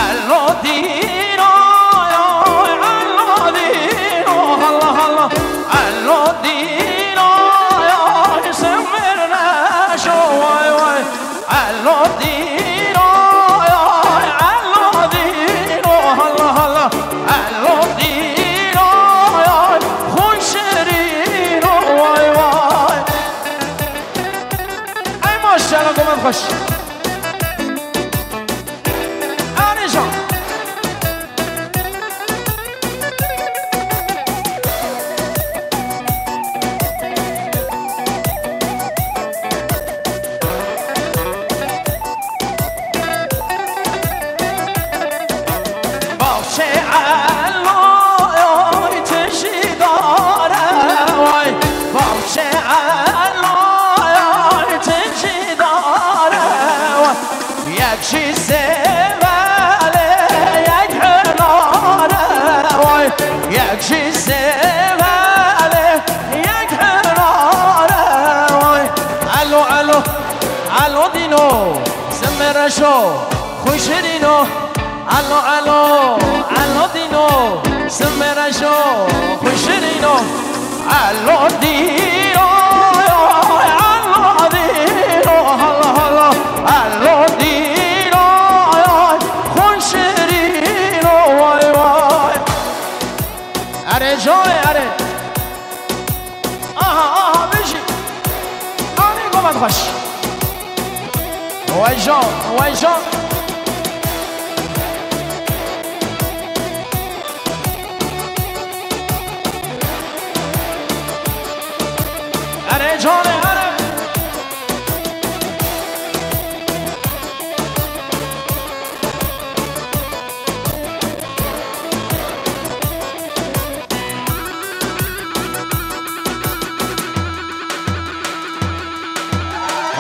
Elo dîno, elo dîno, Allah, Allah. Elo dîno, simir neşo, vay, vay. Elo dîno, elo dîno, Allah, Allah. Elo dîno, xweşirîno, vay, vay. Ey maşallah, goman xweş. Erê can. Baxçe eloy tijî dare way, baxçe eloy tijî dare way. Yek jî sêvele, yek hinare way, yek jî sêvele, yek hinare way. Elo, elo, elo dîno, simê reşo, xweşirîno. Elo, elo, elo dîno, simê reşo, xweşirîno. Elo dîno, elo dîno, hala, hala. Elo dîno, xweşirîno, vay, vay. Erê coy, erê. Aha, aha, bijî. Anî goman xweş. Way can, way can. Erê canê, erê.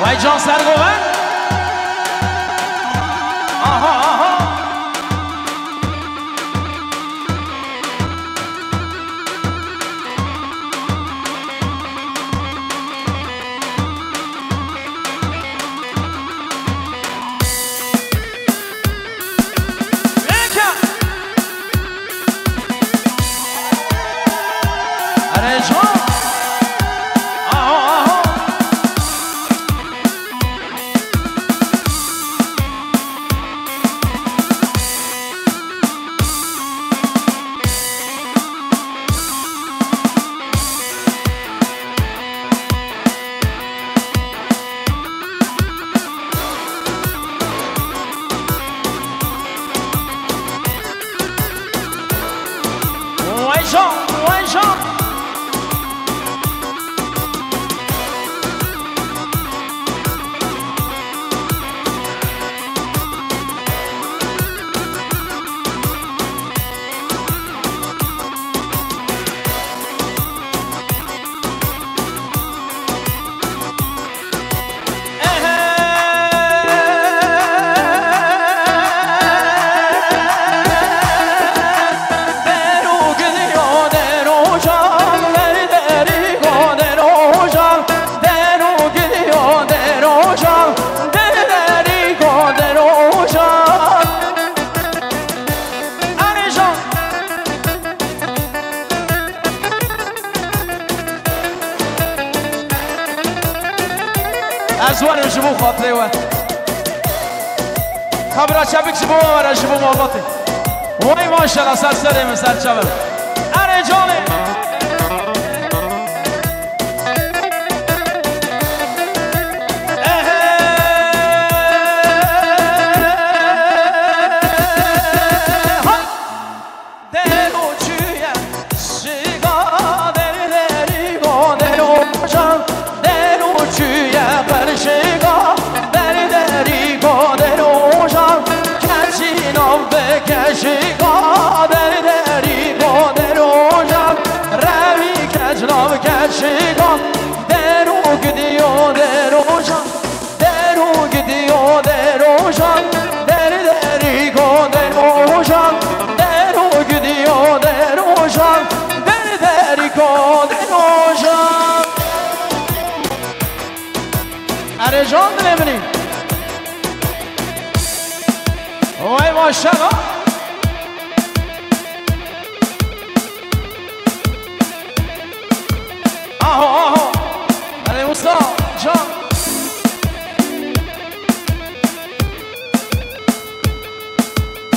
Vay can sergoven. Aha, aha. Erê can. Aho, aho. Vay can, vay can. Ez werim ji bo xatirê we. Kabira çepik ji bo we were, ji bo malbatê. Wey maşallah, ser serê min, ser çavê min. Erê canê. Ehe. Ha. Dero çûye şiga derderî go dero can. Dero çûye qerşiga derderî go dero can. Keçî nav bi keçiga derderî go dero can. Revî keç nav keçiga dero gidiyo dero can. Dero gidiyo dero can, derderî go dero can. Dero gidiyo dero can, derderî go dero can. Erê can dilê min î. Vay maşallah. Aho, aho. Erê wisa, can.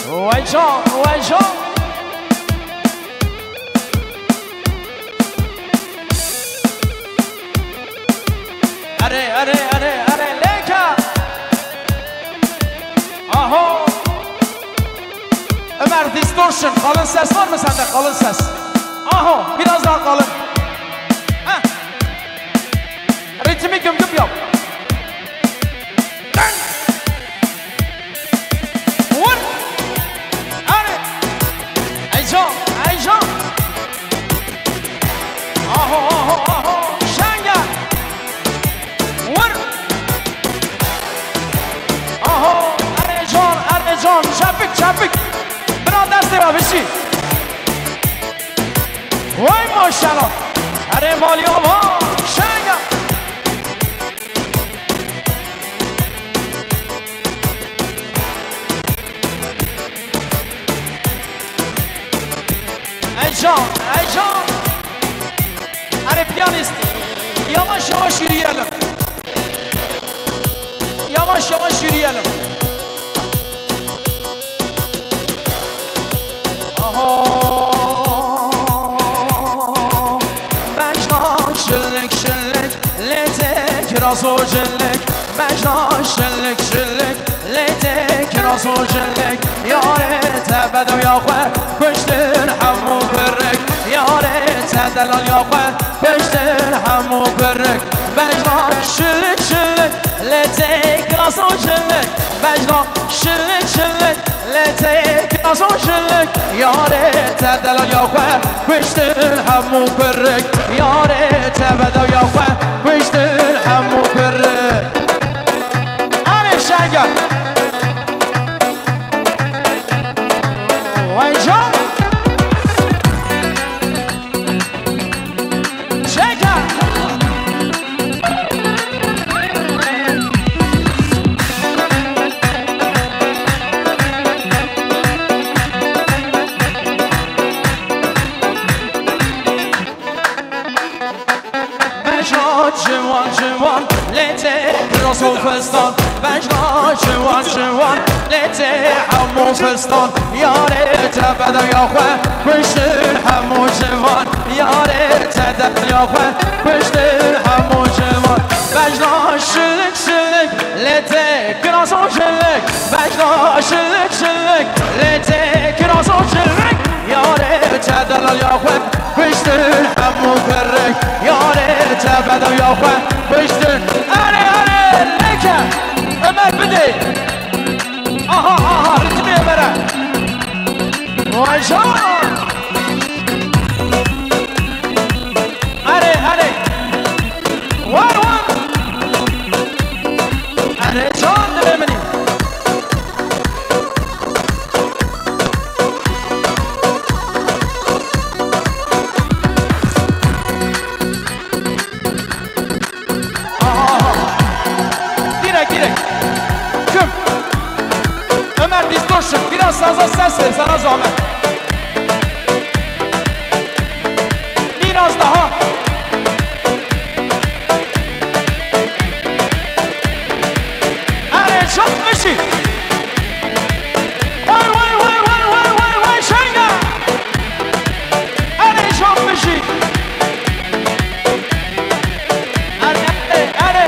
Vay can, vay can. Erê, erê, erê, erê, lêke. Aho. Ömer, distortion, kalın ses var mı sende? Kalın ses. Aho, biraz daha kalın. Heh. Ritmi güm güm yap. Dön. Vur. Hadi. Heyecan, heyecan. Aho, aho, aho. Şen gel. Vur. Aho, Erê can, Erê can. Çepik, çepik. Bira destê ve bişî. Vay maşallah. Erê malî ava. Şen gel. Heyecan, heyecan. Hadi piyanist, yavaş yavaş yürüyelim. Yavaş yavaş yürüyelim. Aho, bejna şillik şillik, lê têkira zor cillik. Bejna şillik şillik, lê têkira zor cillik. Yarê te bedewiya xwe kuştin hemû kurik. Yarê te delaliya xwe kuştin hemû kurik. Bejna şillik şillik, lê têkira zor cillik. Bejna şillik şillik, lê têkira zor cillik. Yarê te delaliya xwe kuştin hemû kurik. Yarê te bedewiya xwe kuştin hemû kurik. Erê şen gel. Vay can. Şen gel. Bejna ciwan ciwan, lê tê roz û fistan. Bejna ciwan ciwan, lê tê hemû fistan. Yarê te bedewiya xwe kuştin hemû ciwan. Yarê te delaliya xwe kuştin hemû ciwan. Bejna şillik şillik, lê têkira zor cillik. Bejna şillik şillik, lê têkira zor cillik. Yarê te delaliya xwe kuştin hemû kurik. Yarê te bedewiya xwe kuştin. Erê, erê, lêke. Ömer bidê. Aha, aha, ritmê Ömer'e. Vay can. Erê, erê. War, war. Erê can dilê min î. Aha, aha. Direkt, direkt. Küm. Ömer, distortion. Biraz saza ses ver, sana zahmet. Biraz daha. Erê, çok müzik. Vay, vay, vay, şenga. Erê, çok müzik. Erê, erê, erê.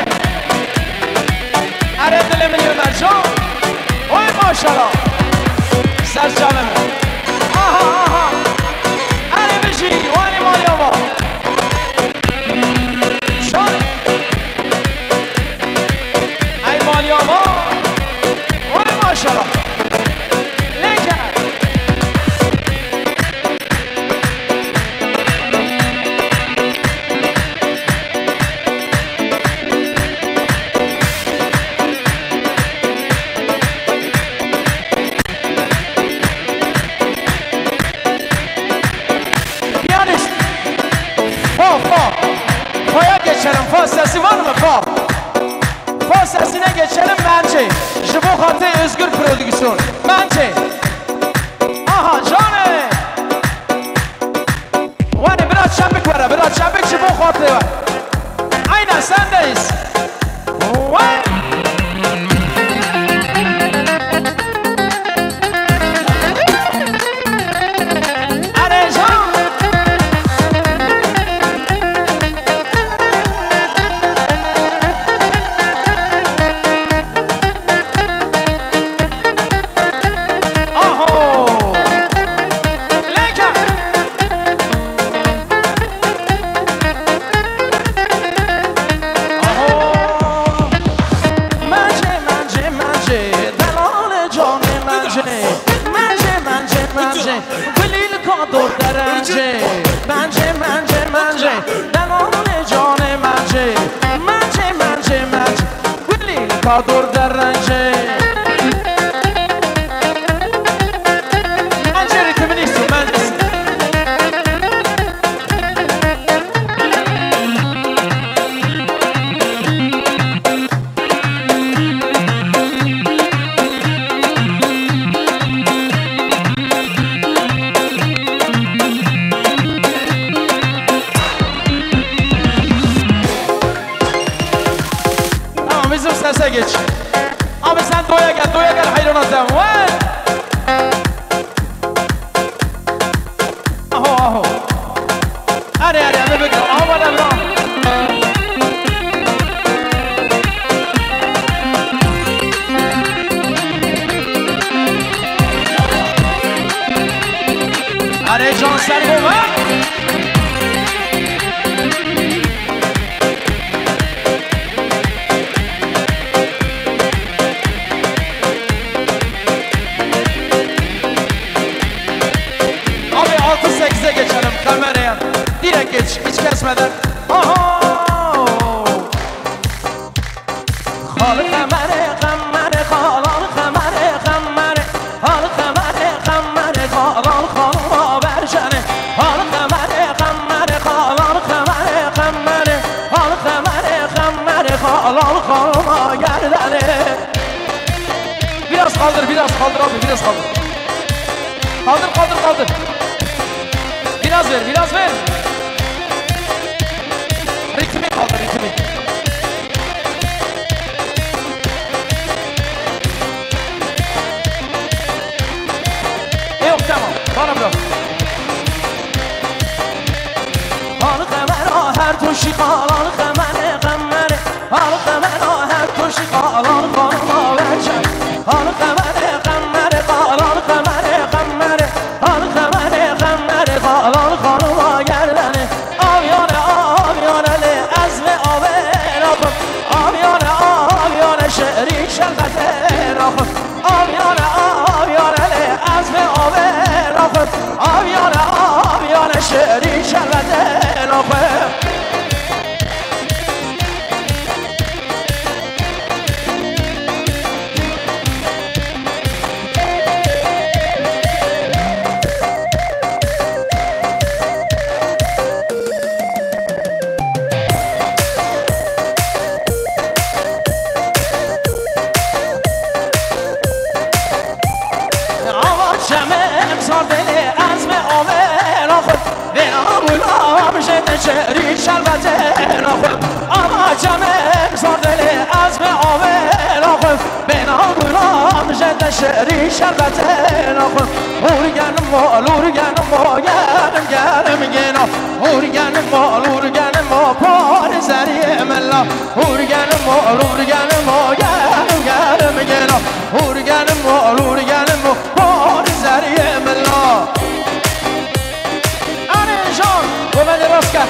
Erê, dilê min yê Mercan. Oy maşallah. Ser çavê min. Aha, aha. Erê, bijî. Wanê malya ma. Şan. Ey malya ma. Oy maşallah. Leke. Tê Özgür Prodüksiyon. Bence. Aha, canê. Were, bira çepik were, bira çepik ji bo xatirê we. Aynen, sendeyiz. Were. Erê can. Aho! Leke! Aho! Mence, mence, mence, delalê canê mence. Mence, mence, mence, gulî li ka dor derence. Mence, mence, mence, delalê canê mence. Mence, mence, mence. Gulî ka dor derence. Bence ritmini istiyor, bence. Tamam, bizim sese geç. Abi sen doya gel, doya gel, hayrana sen. Vay! Aho, aho. Hadi, hadi, hadi, bekle. Aman Allah'ım. Hadi, can sen bu, ha? Abi altı sekize geçelim kameraya. Direkt geç, hiç kesmeden. Aha! Xal Xemere, Xemere, xalal Xemere, Xemere. Xal Xemere, Xemere, xalal xalma berçene. Xal Xemere, Xemere, xalal Xemere, Xemere. Xal Xemere, Xemere, xalal xalma gerdene. Biraz kaldır, biraz kaldır abi, biraz kaldır. Kaldır, kaldır, kaldır. Biraz ver, biraz ver. Ritmi kaldır, ritmi. Yok, tamam. Bana bırak. Al Xemera her tuşî xal, al Xemere, Xemere. Al Xemera her tuşî xal, al xalma verçe. Al Xemere, Xemere, xal, al Xemere, Xemere. Al Xemere, Xemere, xal, al xalma gerdene. Avyane, avyane lê ez vê avê naxim. Avyane, avyane şerî şerbetê naxim. Avyane, avyane lê ez vê avê naxim. Avyane, avyane şerî şerbetê naxim. Ava çemê emsar dêlê ez me avê naxim. Bêna gulam jê te şerî şerbetê naxim. Ava çemê emsar dêlê ez me avê naxim. Bêna gulam jê te şerî şerbetê naxim. Hûr genim vo, lûr genim vo, genim genim gêna. Hûr genim vo, lûr genim vo, par zeriyê mela. Hûr genim vo, lûr genim vo, genim genim gêna. Hûr genim vo, lûr genim vo, par zeriyê mela. Anê jan, gomedê rast ke.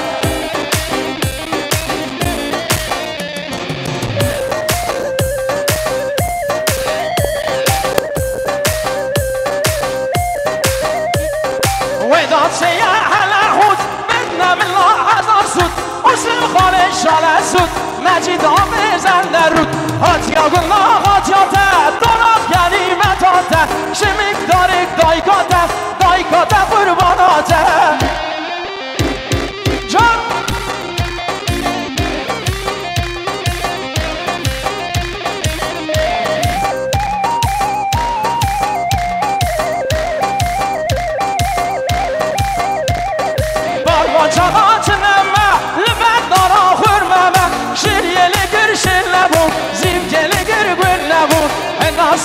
Wê da çeye hele hût, bidne min la hezar sûd. Û ji xalê şale sûd, mecîda bêzen derût. Hatiya gunda hatiya te, dona genîmeta te. Şimik darik dayka te, dayka te qurbana te. Can!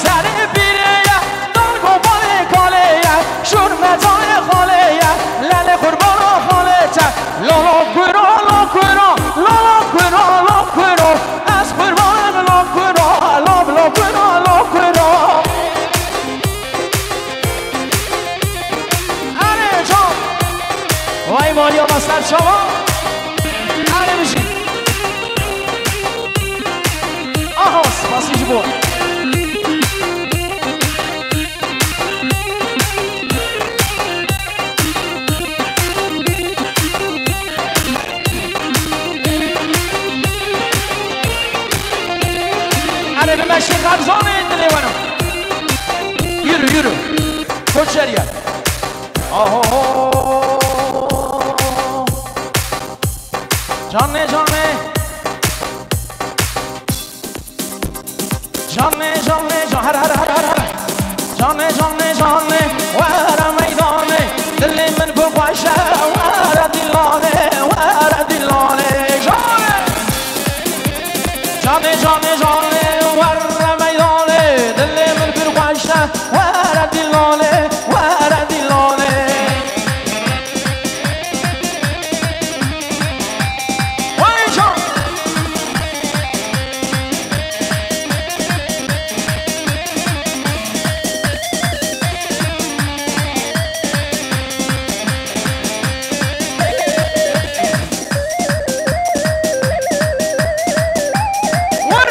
Serê pîrê ye, dango balê kalê ye, şûr mecanê xalê ye, lelê qurbana xalê te. Lolo kuro, lo kuro, lolo kuro, lo kuro, ez qurbanim lo kuro, lo, lo kuro, lo kuro. Erê can. Vay Maria Master çawa. Erê bijî. Aha, spasî ji bo. Erê bimeşê xebzanê dilê weno. Yürü, yürü. Koçeriye. Aho. Canê, canê. Canê, canê, can-, her, her, her, her, her. Canê, canê, canê, were meydanê. Dilê min pir xweş e, were dîlanê, were dîlanê. Canê. Canê, canê, canê, were meydanê. Dilê min pir xweş e, were dîlanê, were dîlanê. Vay can! Vur!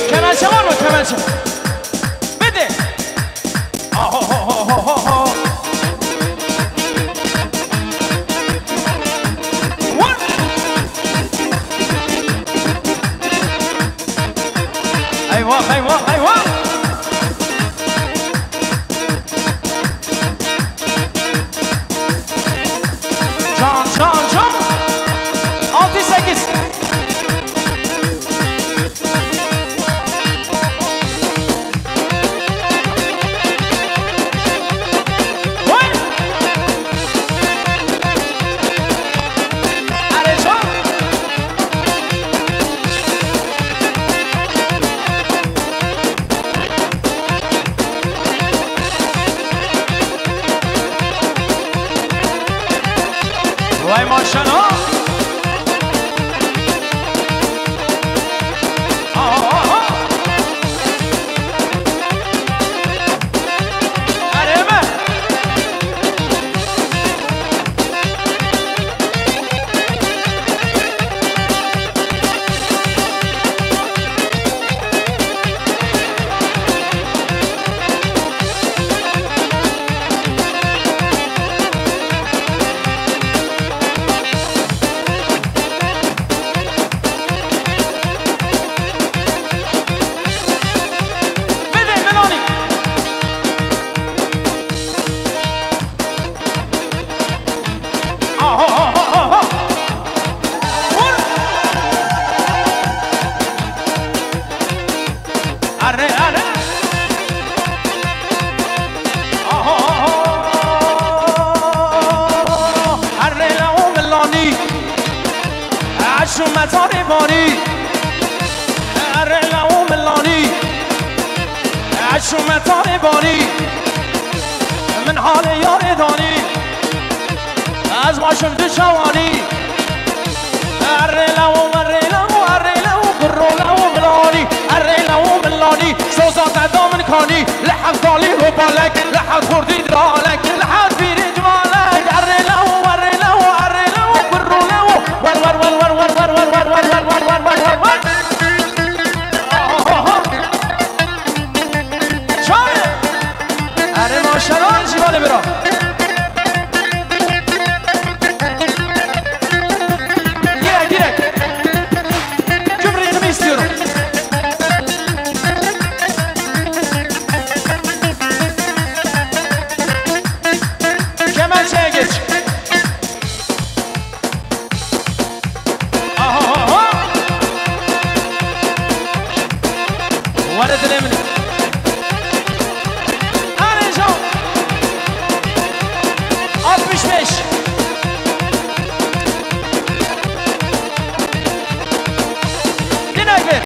Kemençe var mı, kemençe? Bidi! Aho, ho, ho, ho, ho. Vur! Eyvah, eyvah, eyvah! Can, can, can! Altı sekiz. Vay! Erê can! Vay maşallah! Aha, aha! Erê me! Bidê Melonî. Aha, aha, aha. Vur. Arre, arre. Aha, aha. Arre la o Melonî. Eşo me tarê barî. Erê lew milanî. Eşo me tarê barî. Min halê yarê danî. Ez başim tu çawanî. Erê lew, erê lew, erê lew, kurro lew milanî. Erê lew milanî. Soza te da min kanî. Li heft kalî robalek, li heft xortî diralek, li heft pîrê civalek. Erê lew, erê lew, erê lew, kurro lew. Wer, wer, wer. Çawa? Erê maşallah, civalê bira. Direkt, direkt. Tüm ritmi istiyorum. Kemençeye geç. Aha, aha. Were dilê min. Arê can. Altmış beş. Dinay bir.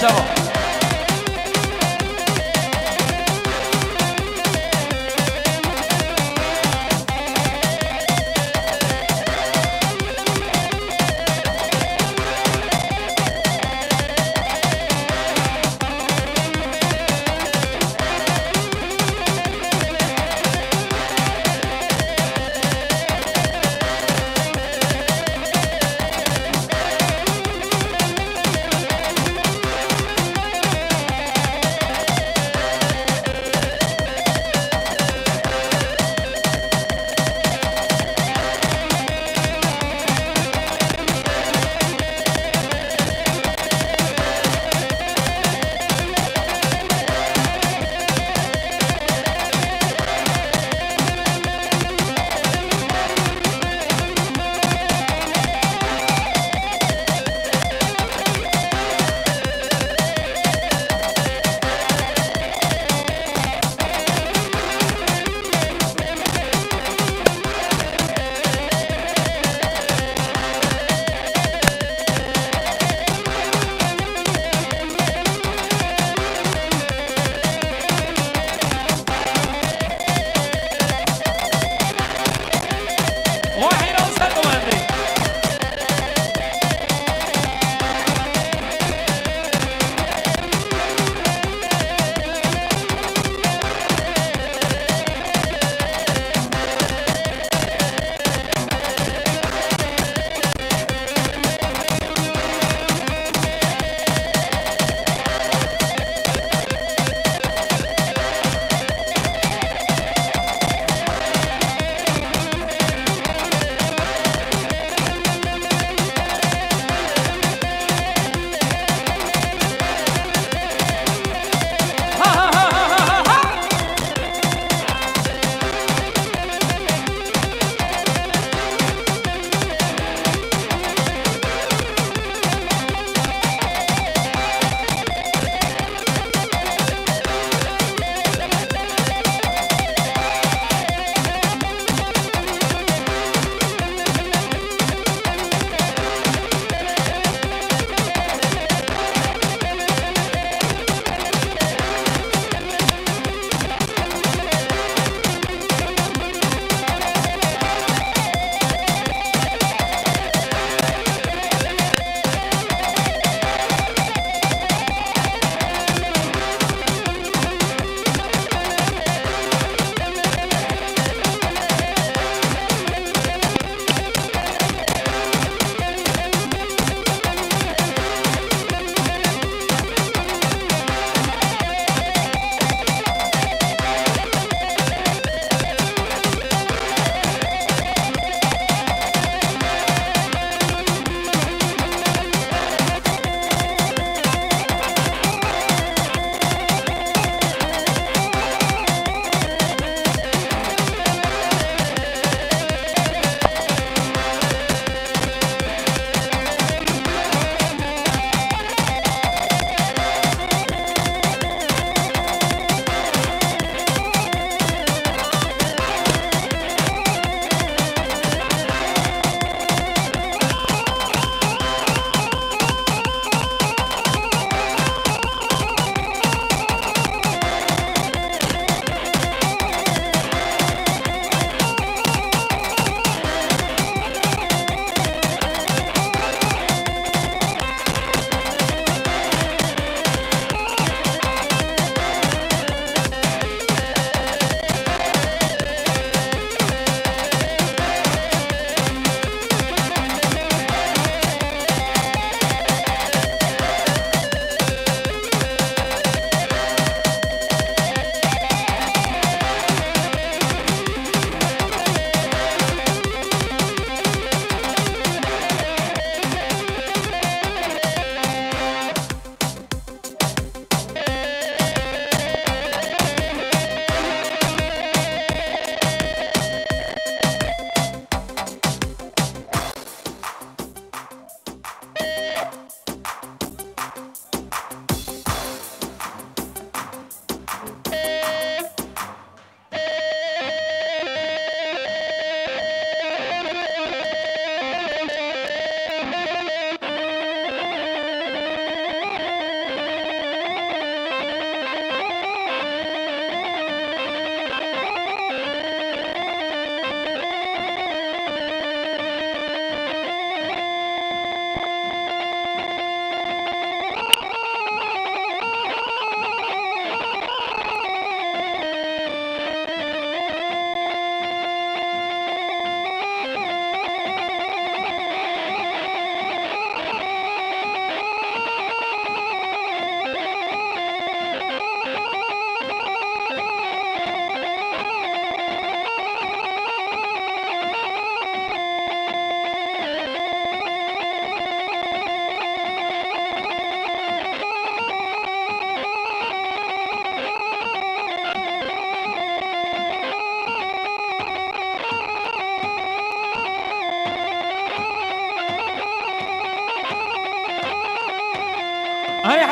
Devam.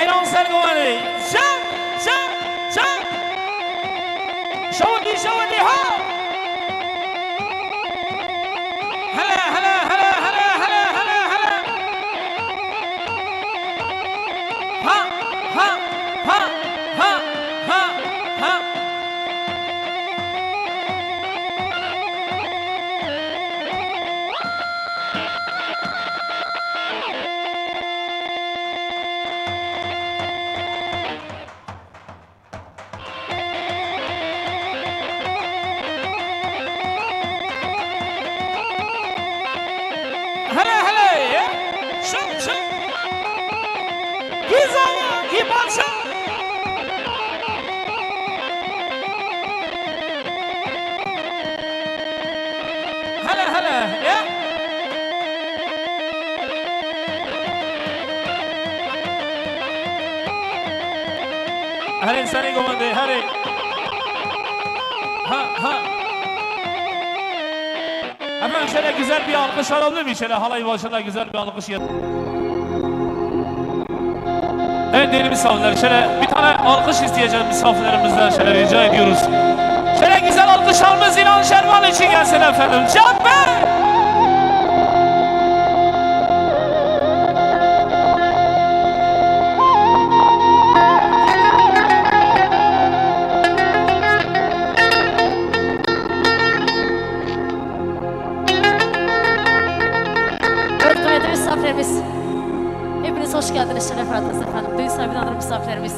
Înan ser govendê. Çap, çap, çap. Şewitî, şewitî, ha! Hele, hele, hele. Ha, ha, ha, ha, ha, ha. Hele, hele, ye. Şıp, şıp. Ki zaman, ki parça. Hele, hele, ye. Herê serê govendê, herê. Ha, ha. Hemen şöyle güzel bir alkış alabilir miyiz? Şöyle halayın başına güzel bir alkış yap. Evet değerli misafirler, şöyle bir tane alkış isteyeceğim misafirlerimizden, şöyle rica ediyoruz. Şöyle güzel alkışlarımız İnan Şervan için gelsin efendim. Can Bey! Evet, kıymetli misafirlerimiz. Hepiniz hoş geldiniz, şeref verdiniz efendim. Düğün sahibi adına misafirlerimiz.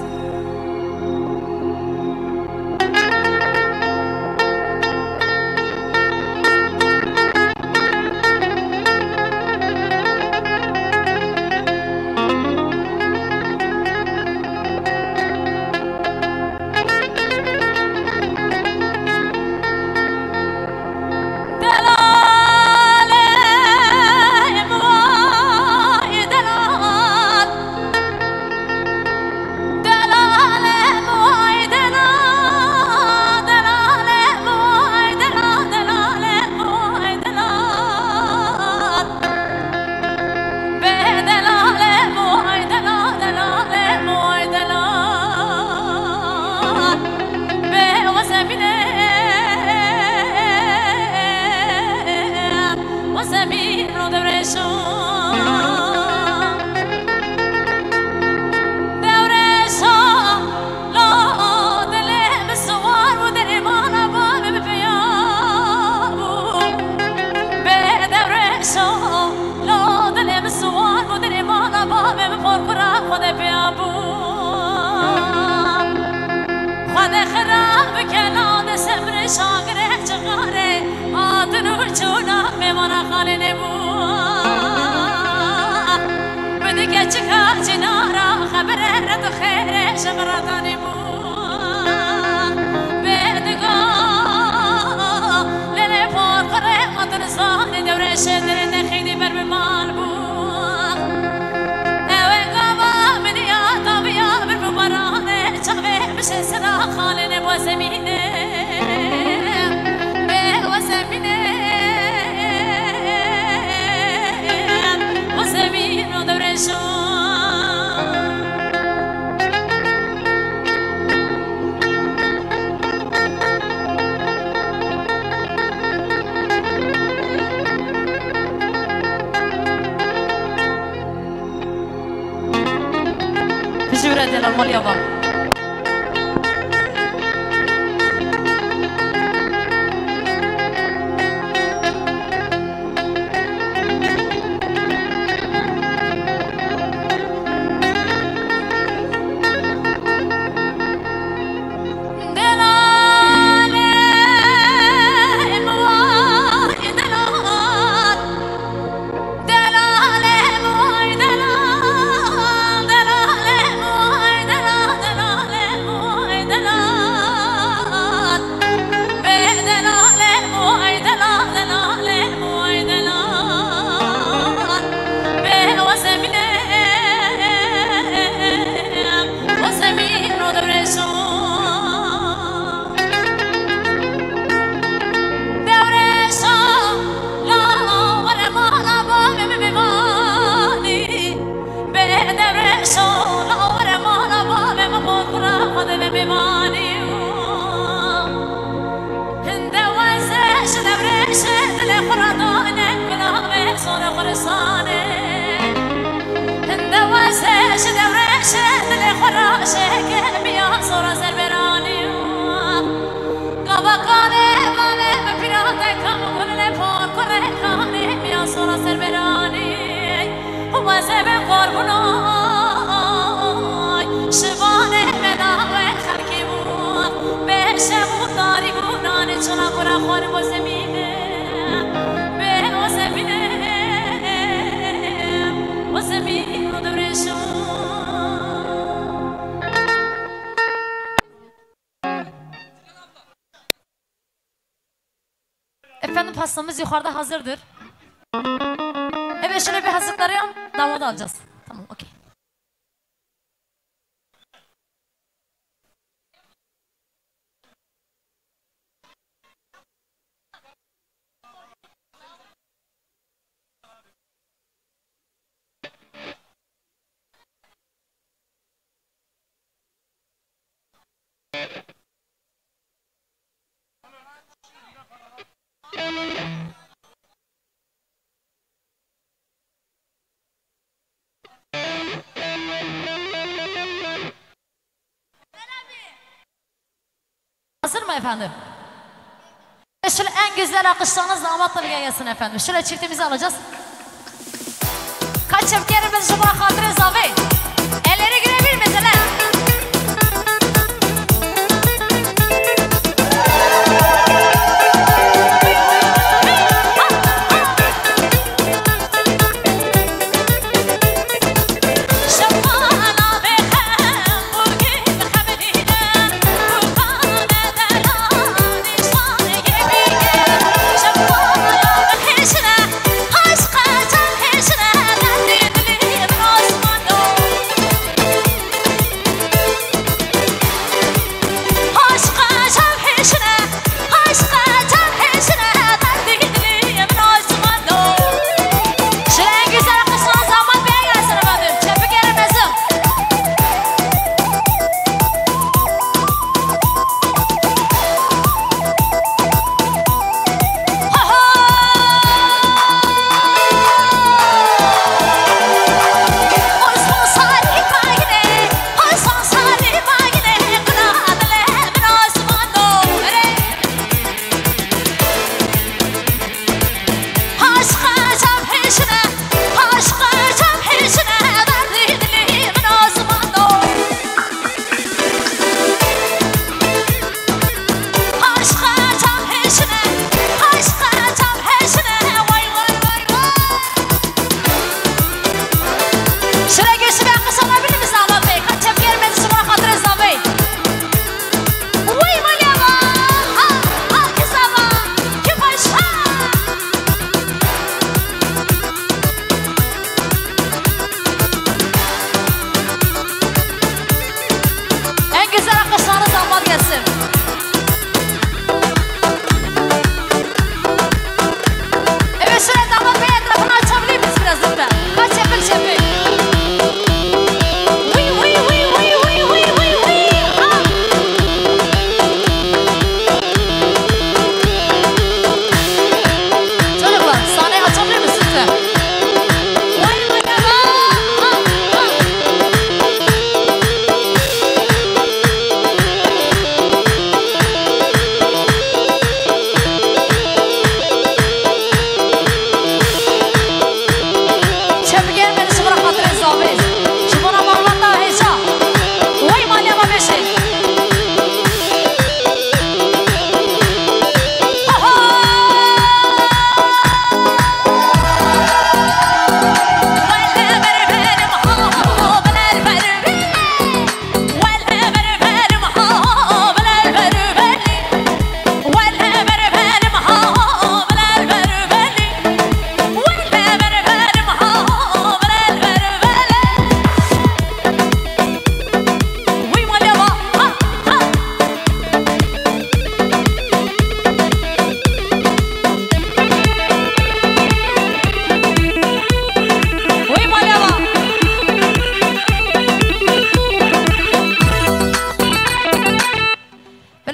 Bê delalê moy delal, delal, delal, moy delal. Bê o zemîne, o zemîn o dewreşo. Dewreşo. La dilê min siwar bû, derê mala bavê min piya bû. Bê dewreşo, la dilê min siwar bû, derê mala bavê min porkura Xwedê piya bû. Xwedê xira bike, la de sebrê şagirê cixarê, hatin û çûna mêvana xalê nebû. Bi dike çika cinara xebere re tu xêrê ji min re danî bû. Bê digo lêlê por kurê ma tu nizanî dewrê şêdirê te xêdî ber bi mal bû. Ew ê gava min ya taviya bir bi baranê çavê bişê sira xalê ne bo zemînê. Bê o zemînê. Bijûre dêlan maliya van. Hinde weze ji devrêşê dilê xwe re dane, gulavê zora xwe re sane. Hinde weze ji devrêşê dilê xwe re şêke, miya zora zer bêranî. Gava kalê mame me pîra de kam gul lê por kurê kanê, miya zora zer bêranî. Weze me qurbûnay, şivanê me nawe xelkê bû. Bê şev û tarî bû, nanê çila xwe re xwar bo zemîne. Bê o zemîne, o zemîn o devrêşo. Efendim, pastamız yukarıda hazırdır. Evet, şöyle bir hazırlayalım. Damat alacağız. Tamam, okey. Hazır mı efendim? Şöyle en güzel alkışlarınızla damatla bir gelsin efendim. Şöyle çiftimizi alacağız. Kaç evkerimiz şu bana hatırı zave. Elleri gülebilir mesela.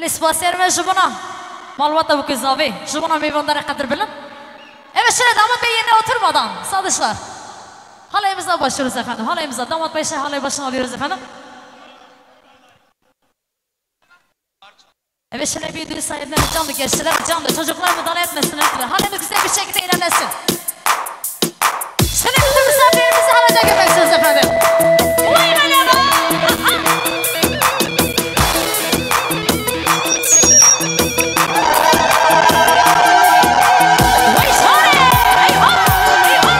Lê spasiyerê me ji bona malbata Bûkê Zavê, ji bona mêvandarê qedirbilind. Evet, şöyle damat bey yerine oturmadan, sağ dışlar. Halayımıza başlıyoruz efendim, halayımıza. Damat bey şey halayı başına alıyoruz efendim. Evet, şöyle bir düğün sahibine bir canlı gençlere bir canlı. Çocuklar müdahale etmesin lütfen. Halayımız güzel bir şekilde ilerlesin. Şöyle bütün misafirlerimizi halaca götürüyoruz efendim. Vay be ne var? Vay şahane! Eyvah! Eyvah!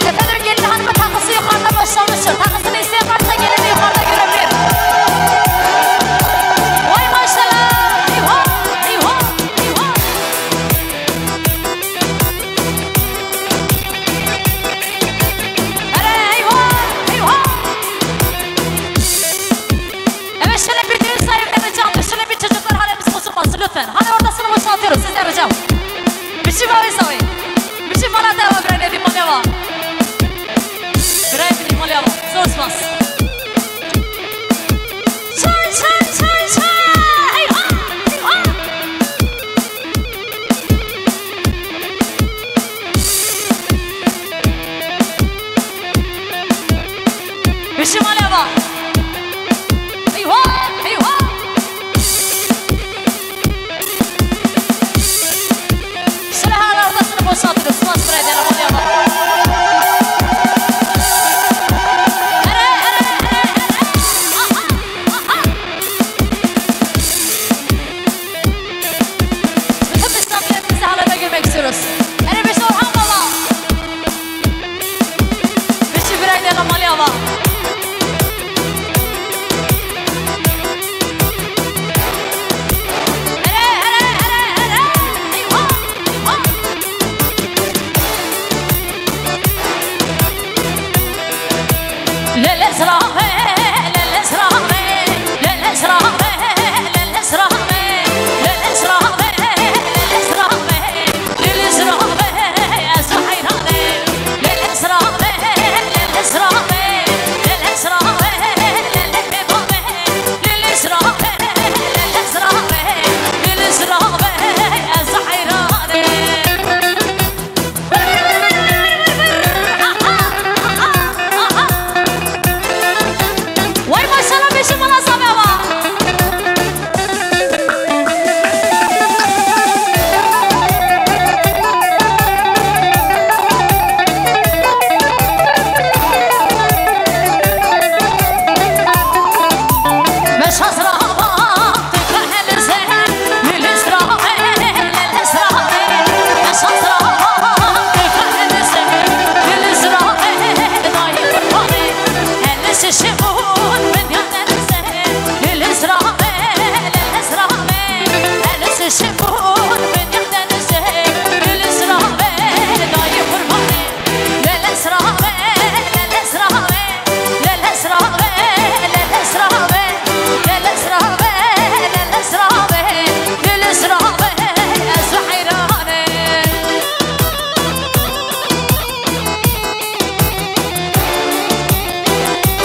Efendim, gelin hanıma takısı yukarıda başlamıştır. Takısını isteyen varsa gelin yukarıda görebilir. Vay maşallah. Eyvah, eyvah, eyvah. Hele eyvah, eyvah. Evet, şöyle bir düğün sahipleri canlı, şöyle bir çocuklar halimiz bozulmasın lütfen. Hani ortasını boşaltıyoruz, sizden ricam. Biçim abi savi. Biçim bana da var, bre, dedim, bana var. Bre, dedim, bana var. Zor spas. Çay, çay, çay, çay. Eyvah, eyvah. Biçim aleva. Eyvah, eyvah. Şöyle hala ortasını boşaltın. Spas buraya, devam, devam. Hele, hele, hele, hele. Aha, aha. Bütün misafirlerimizi halana girmek istiyoruz. Hele bir şey Orhan Baba. Biçî birayê de la malê ava. Here, here, here, here. Eyvah, eyvah. Lele zrave, lele zrave, lele zrave, lele zrave, lele zrave, lele zrave. Vay maşallah, beşim bana sabe var.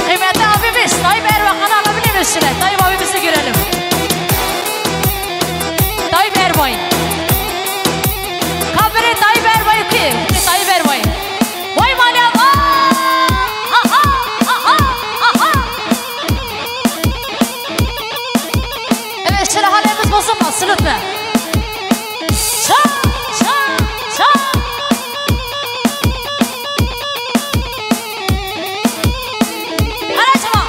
Kıymetli abimiz Tayyip Erbakan'ı alabilir miyiz şöyle? Tayyip abimizi görelim. Tayyip Erbay'ı. Kabiri Tayyip Erbay'ı ki. Tayyip Erbay'ı. Vay mali Allah! Aha! Aha! Aha! Evet, şöyle halimiz bozulmasın lütfen. Ça, ça, ça. Hele çima.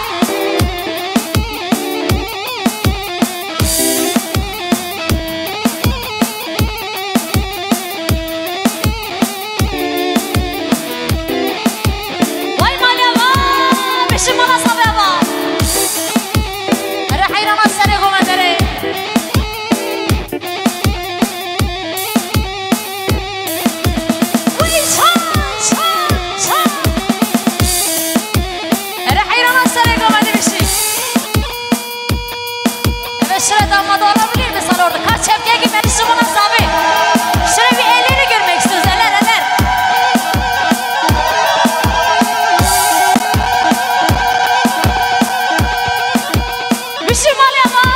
Vay mala va, bişim mala sabe va. Here heyrana serê xo me derê. Uy, ça, ça, ça. Here heyrana serê xo me dibişî. Evet, şöyle damat olabilir mi salonda? Kaç erkek gitmedi şu bana sabi. Şöyle bir elleri görmek istiyoruz. Eller, eller. Bişim alema.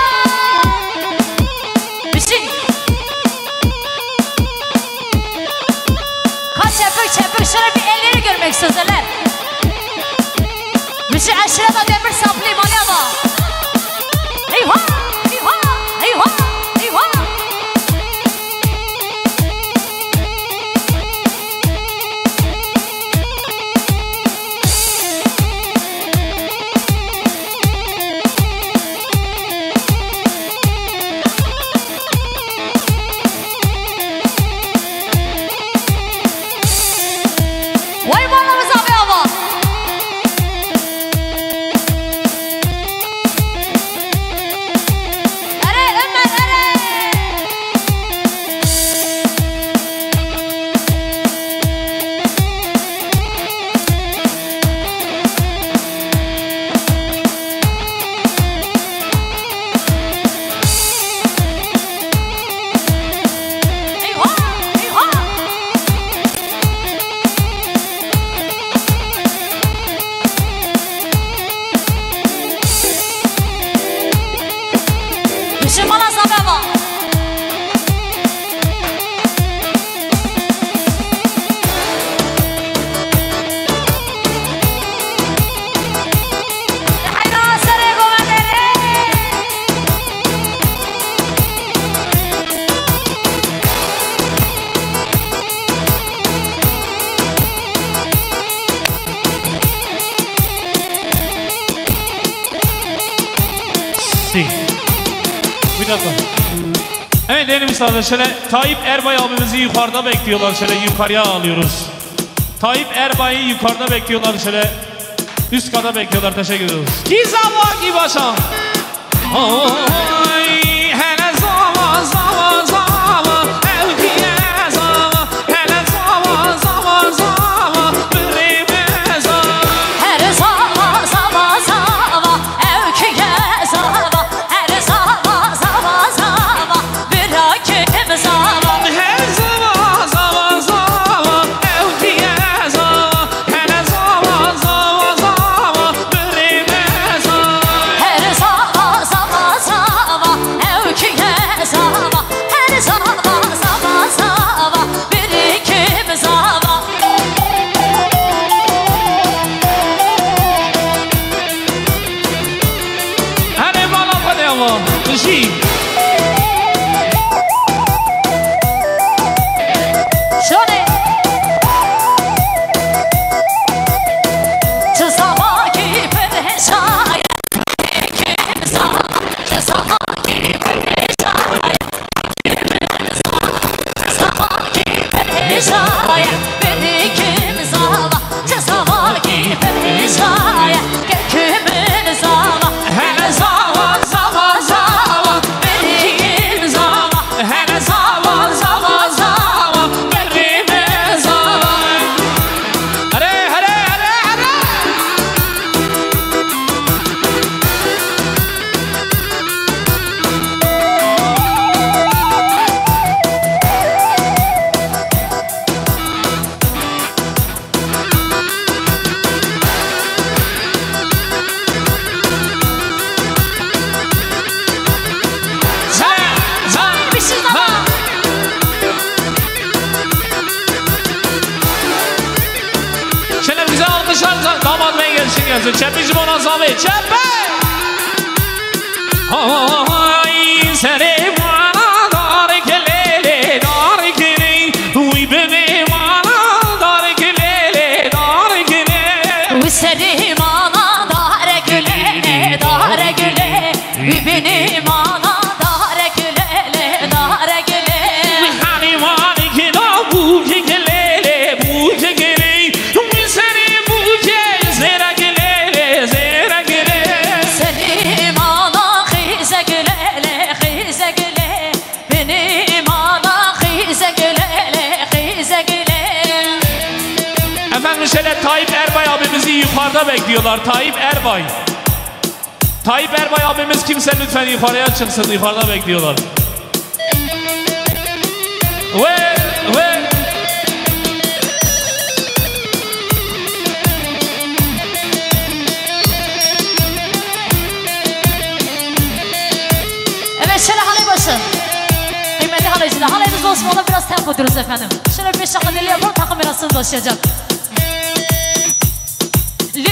Bişim. Kaç çepik, çepik. Şöyle bir elleri görmek istiyoruz. Eller. Bişim aşırı da demir saplayayım alema. Eyvah! Eyvah! Eyvah! Eyvah! Vay bana Rıza Bey ama. Erê, Ömer, erê! Eyvah, eyvah! Bişim mala sabe va. Heyran serê govendê. Sî. Bir dakika. Evet değerli misafirler, şöyle Tayyip Erbay abimizi yukarıda bekliyorlar. Şöyle yukarıya alıyoruz. Tayyip Erbay'ı yukarıda bekliyorlar. Şöyle üst kata bekliyorlar. Teşekkür ediyoruz. Kî zava, kî başa. Oy, hele zava, zava, zava, ew kî ye zava, hele zava, zava, zava, birê me zava. Hele zava, zava, zava, ew kî ye zava, hele zava, zava, zava, bira kim zava. Hele zava, zava, zava, ew kî ye zava. Hele zava, zava, zava, birê me zava. Hele zava, zava, zava, ew kî ye zava. Hele zava, zava, zava, birê kim zava. Hele bala xwe de ama. Jî. Şonê. Çi zavakî pir hêja ye. Çi zavakî pir hêja ye. Çi zavakî pir hêja ye. Birikim zava. Çi zavakî pir hêja ye. Gel kimin zava. Hele zava, zava, zava, birikim zava. Hele zava, zava, zava, birikim zava. Here, here, here, here. Şöyle güzel alkışlar damat bey gelsin gelsin. Çepi ji bona zavê. Çepi! Ay, serê bana Limana xîzek lê, lê, xîzek lê. Efendim, şöyle Tayyip Erbay abimizi yukarıda bekliyorlar. Tayyip Erbay. Tayyip Erbay abimiz kimse lütfen yukarıya çıksın. Yukarıda bekliyorlar. Ve, ve. Evet, şöyle halay başın. Kıymetli halaycılar, halayımız Osman'da biraz tempo diyoruz efendim. Şöyle bir şakalarıyla yapalım, takım biraz sınıflaşacak. Li